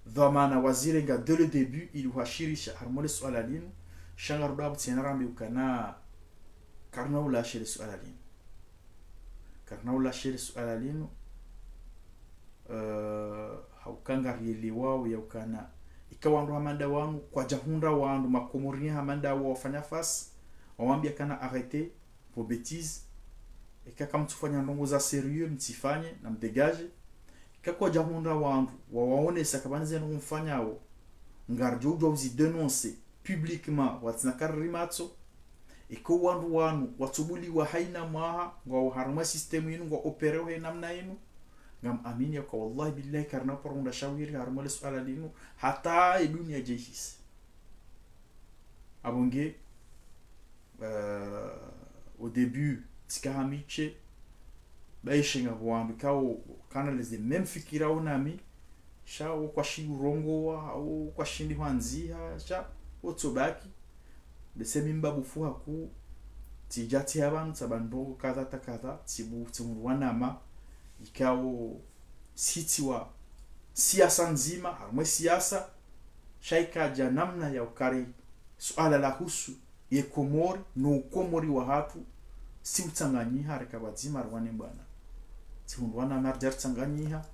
dhwamana wazirenga dès le début ili uhashirisha harumwa le suala linu, sha ngarudapvo tsena rambe ukana, karina ulashe le suala linu. Karina ulashe le suala linu, eh, hauka ngarielewao ya ukana, ika wandru hama nda wanu, kwadjahundra wandru, makomori hama nda wao wafanya face, wawambiya kana arrêtez vos bêtises, Eka kamtsufanya ndrongo za sérieux, mtsifanye, na mdégagé. Eka kwadjahundra wandru, wawaonesa ukaya ze ndrongo mfanyao, ngaridjo udjuwa uzi dénoncer publiquement, watsina kariri matso. Eka wandru wanu, watsubuliwa haina mwaha, ngwao harumwa système inu, ngwa opéré he namna inu. Ngam amini yaka wallahi billahi karina paro hundra shawiri harumwa le suala linu, hata ye dunia djehisi. Apvo nge, euh, au début, tsika hamiche, baishe ngapvo wandru ikao kana leze même fikira wo nami, sha wo kwashindi urongowa, wo kwashindi hwandziha, sha wo tsobaki. Bese mi mbabu fuha ku, tsidja tsi hapvanu, tsapva ndrongo kadha ta kadha, tsibu, tsihundru wanama, ikao sitsiwa siasa ndzima, harumwa ye siasa, sha ikadja namna ya ukari suala lahusu ye Komori, no ukomori wahatru, si utsanganyiha, reka pvadzima riwane bwana. Tsihundru wanama ridja ritsanganyiha,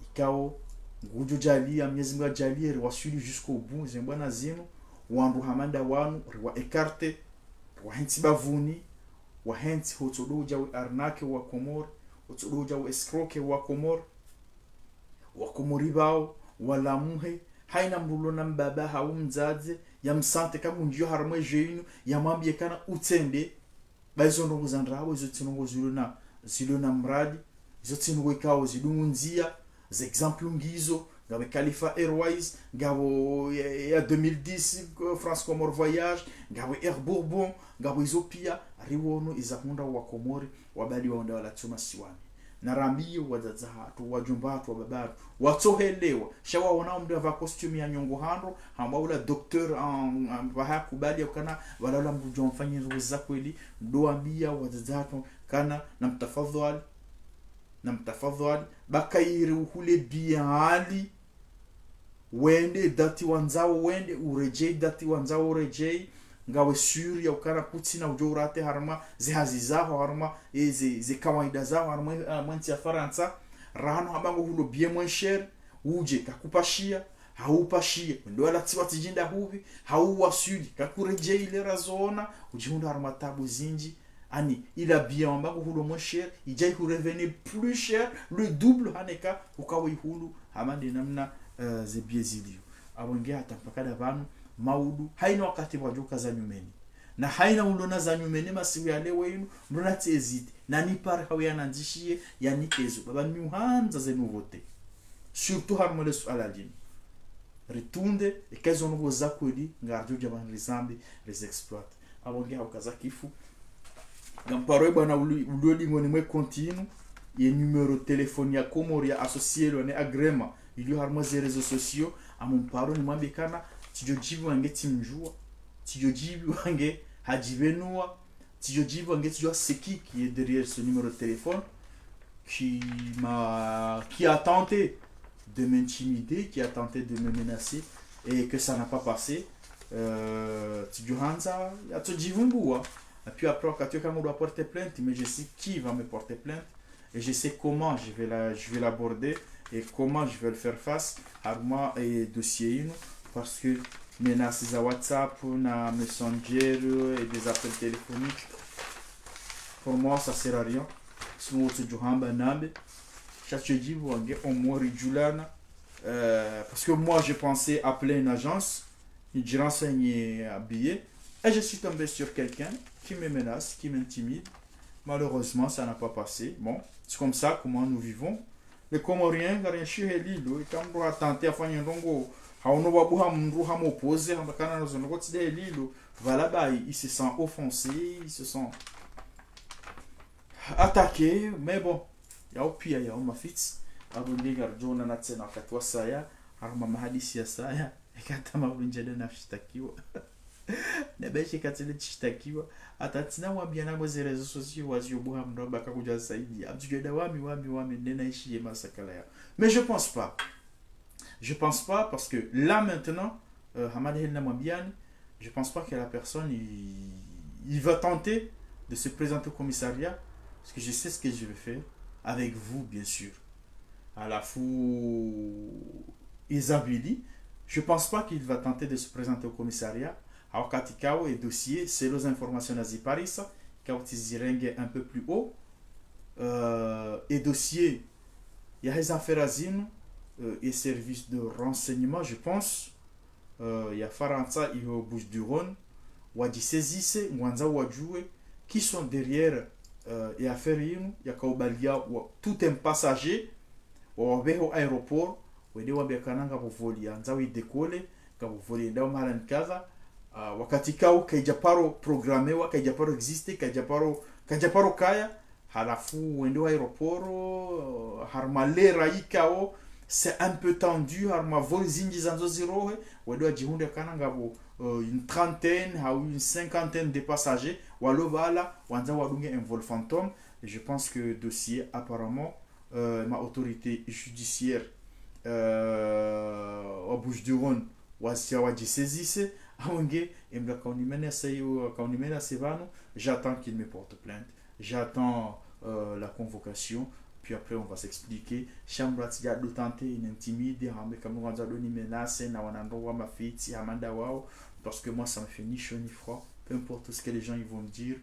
ikao ngudjo djaaliya, Mwenyezi Mungu adjaaliye, riwaswili jusqu'au bout, ze mbwana zinu, wandru hama nda wanu, riwa écarté, riwahentsi bavuni, wahentsi hotsodo udja we arnaqué wa Komori, hotsodo udja we escroqué wa Komori. Wakomori pvao, walamuhe, haina mdru ulo na mbaba hau mdzadze, ya msante ka ngundjiyo harumwa ye jeu inu, ya mwambiye kana utsende, ba izo ndrongo za ndrabo, izo tsi ndrongo zilo na, zilo na mradi, izo tsi ndrongo ikao zidungu ndzia, ze exemple ngizo, ngapvo Khalifa Airways, ngapvo ya, ya deux mille dix, euh, France Comores Voyage, ngapvo Air Bourbon, ngapvo izo pia, riwono iza hundra Wakomori, wabali wahundra walatswa masiwani. Narambiye wadzadze hatru, wadjomba hatru, wababa hatru, watsohelewa. Sha waona mdru apva costume ya nyongo hando, hamba ula docteur, en, en, pvaha kubali ya ukana, pvala ula mdru djo mfanyiri za kweli, ndo wambiya wadzadze hatru, kana, na mtafadhwali, na mtafadhwali, ba kayiri uhule billet hali, wende dati wandzao wende, uredjei dati wandzao uredjei, ngawe sûr ya ukana kutsina udjo uraté harumwa ze hazi zaho, harumwa, e, ze, ze kawaida zaho, harumwa, e, harumwa ntsi ya Farantsa, rahana hamba ngo hulo billet moins cher, udje kakupashiya, haupashiya, wende walatsiwa tsi djinda hupvi, hauwaswili, kakuredjei ile razoona, udjihundra harumwa tabu zindji, ani, ila billet wamba ngo hulo moins cher, idja ihu revenir plus cher, le double haneka, ukawa ihulu, hama nde namna, euh, ze billet ziliyo. Apvo nge hata mpaka nda pvanu, maudu, haina wakati pvwadjoka za nyumeni. Na haina ulo na za nyumeni masiku ya leo inu, mdru natsi hésité, na nipare hau yanandzishiye, yanike zo. Baba mi uhandza ze nouveautés. Surtout harumwa le suala linu. Ritunde, eka izo ndrongo za kweli, ngaridjo dja pvanu rizambe, rizi exploité. Apvo nge hauka za kifu. Ngamparo ye bwana uli-, ulio dingoni mwe compte inu, ye numéro téléphone ya Comores ya associé lwa ne agrément, iliyo harumwa ze réseaux sociaux, amumparo nimwambe kana, tsidjo djibu wange tsimdjuwa, tsidjo djibu wange hadjipvenuwa, tsidjo djibu wange tsidjuwa c'est qui qui est derrière ce numéro de téléphone, qui m'a, qui a tenté de m'intimider, qui a tenté de me menacer, et que ça n'a pas passé. Euh, tsidjo handza, yatso djivumbua. Et puis après, wakati woka ngudjo porter plainte, mais je sais qui va me porter plainte. Et je sais comment je vais la, je vais l'aborder et comment je vais le faire face à moi et dossier inu. Parce que menaces za WhatsApp, na Messenger et des appels téléphoniques, pour moi, ça sert à rien. Sinon, tu djuhamba nambe. Sha tsidjibu wange, au moins, ridjulana. Euh, parce que moi, je pensais appeler une agence, je renseignais un billet, et je suis tombé sur quelqu'un qui me menace, qui m'intimide. Malheureusement, ça n'a pas passé. Bon, c'est comme ça, comment nous vivons. Les Comoriens, ngari enshi he lilo, eka mdru ha tenté afanye ndrongo, haono babu ha mdru ha m'opposé, hamba kana nazo ndrongo tsi nde lilo. Voilà, bah, il, il se sent offensé, il se sent attaqué, mais bon, yao pia, yao mafitsi. Apvo nge ngaridjo onana tsena wakati wasaya, harumwa mahadisi yasaya, eka hata mavunja nde nashitakiwa. Na beshe katsile tshitakiwa, hata tsina wambia na mwe ze réseaux sociaux waziyo buha mdru amba kakudja saidi. Abdjugeda wami, wami, wami, nde naishiye masakala ya. Mais je pense pas. Je pense pas parce que là maintenant, euh, Hamad Hel na mwambiani, je pense pas que la personne, il, il va tenter de se présenter au commissariat, parce que je sais ce que je vais faire, avec vous, bien sûr. Halafu, Isabili, je pense pas qu'il va tenter de se présenter au commissariat. Wakati kao ye dossier, selon les informations naziparisa, kao tsi zirenge un peu plus haut, dossier ya heza affaire zinu, euh, ye service de renseignement, je pense, euh, ya Farantsa iho Bouches-du-Rhône, wadjisaisisse, ngwandzo wadjuwe qui sont derrière, euh, ye affaire yinu, yaka ubalia wa, tout un passager, wa, wapveho aéroport, wende wambia kana ngapvo vol yandzao idécolle, ngapvo vol yendao mahala ni kadha, ah, wakati kao kaidja paro programmewa, kaidja paro exister, kaidja paro, kaidja paro kaya, halafu wende wa aéroport, euh, harumwa l'heure ikao c'est un peu tendu, harumwa vol zindji zandzo zirohe, wende wadjihundre kana ngapvo, euh, une trentaine, hau une cinquantaine de passagers, walo pvala, wandzao wadunge un vol fantôme. Et je pense que dossier, apparemment, euh, ma autorité judiciaire, euh, wa Bouches-du-Rhône, wasi wadjisaisisse, awenge, emdru kaunimenase yo, kaunimenase pvanu, j'attends qu'il me porte plainte, j'attends, euh, la convocation, puis après on va s'expliquer. Sha mdru atsidja do tenter, ni intimider, hambe kamwe ngwandzo do nimenacer, na wana ndrongo wa mafitsi, hama nda wao, parce que moi ça me fait ni chaud ni froid, peu importe ce que les gens ils vont me dire,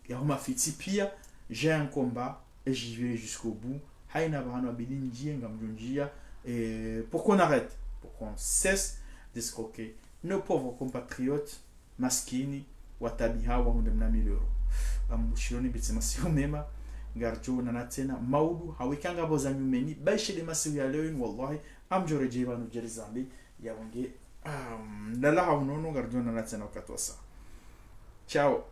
ya huma fitsi pia, j'ai un combat et j'y vais jusqu'au bout. Haina pvahanu abidi ndjie, ngamdjo ndjia, et pour qu'on arrête, pour qu'on cesse d'escroquer nos pauvres compatriotes maskini, watabiha, wahundre mna mille euros. Ambushironi bitse masihu mema, ngardjo onana tsena, maudu, haweka ngapvo za nyumeni, baishe de masihu ya leo inu, wallahi, amdjo redjei pvanu djeri zambi, ya wenge, um, lala haunono, ngardjo onana tsena wakati wasa. Ciao.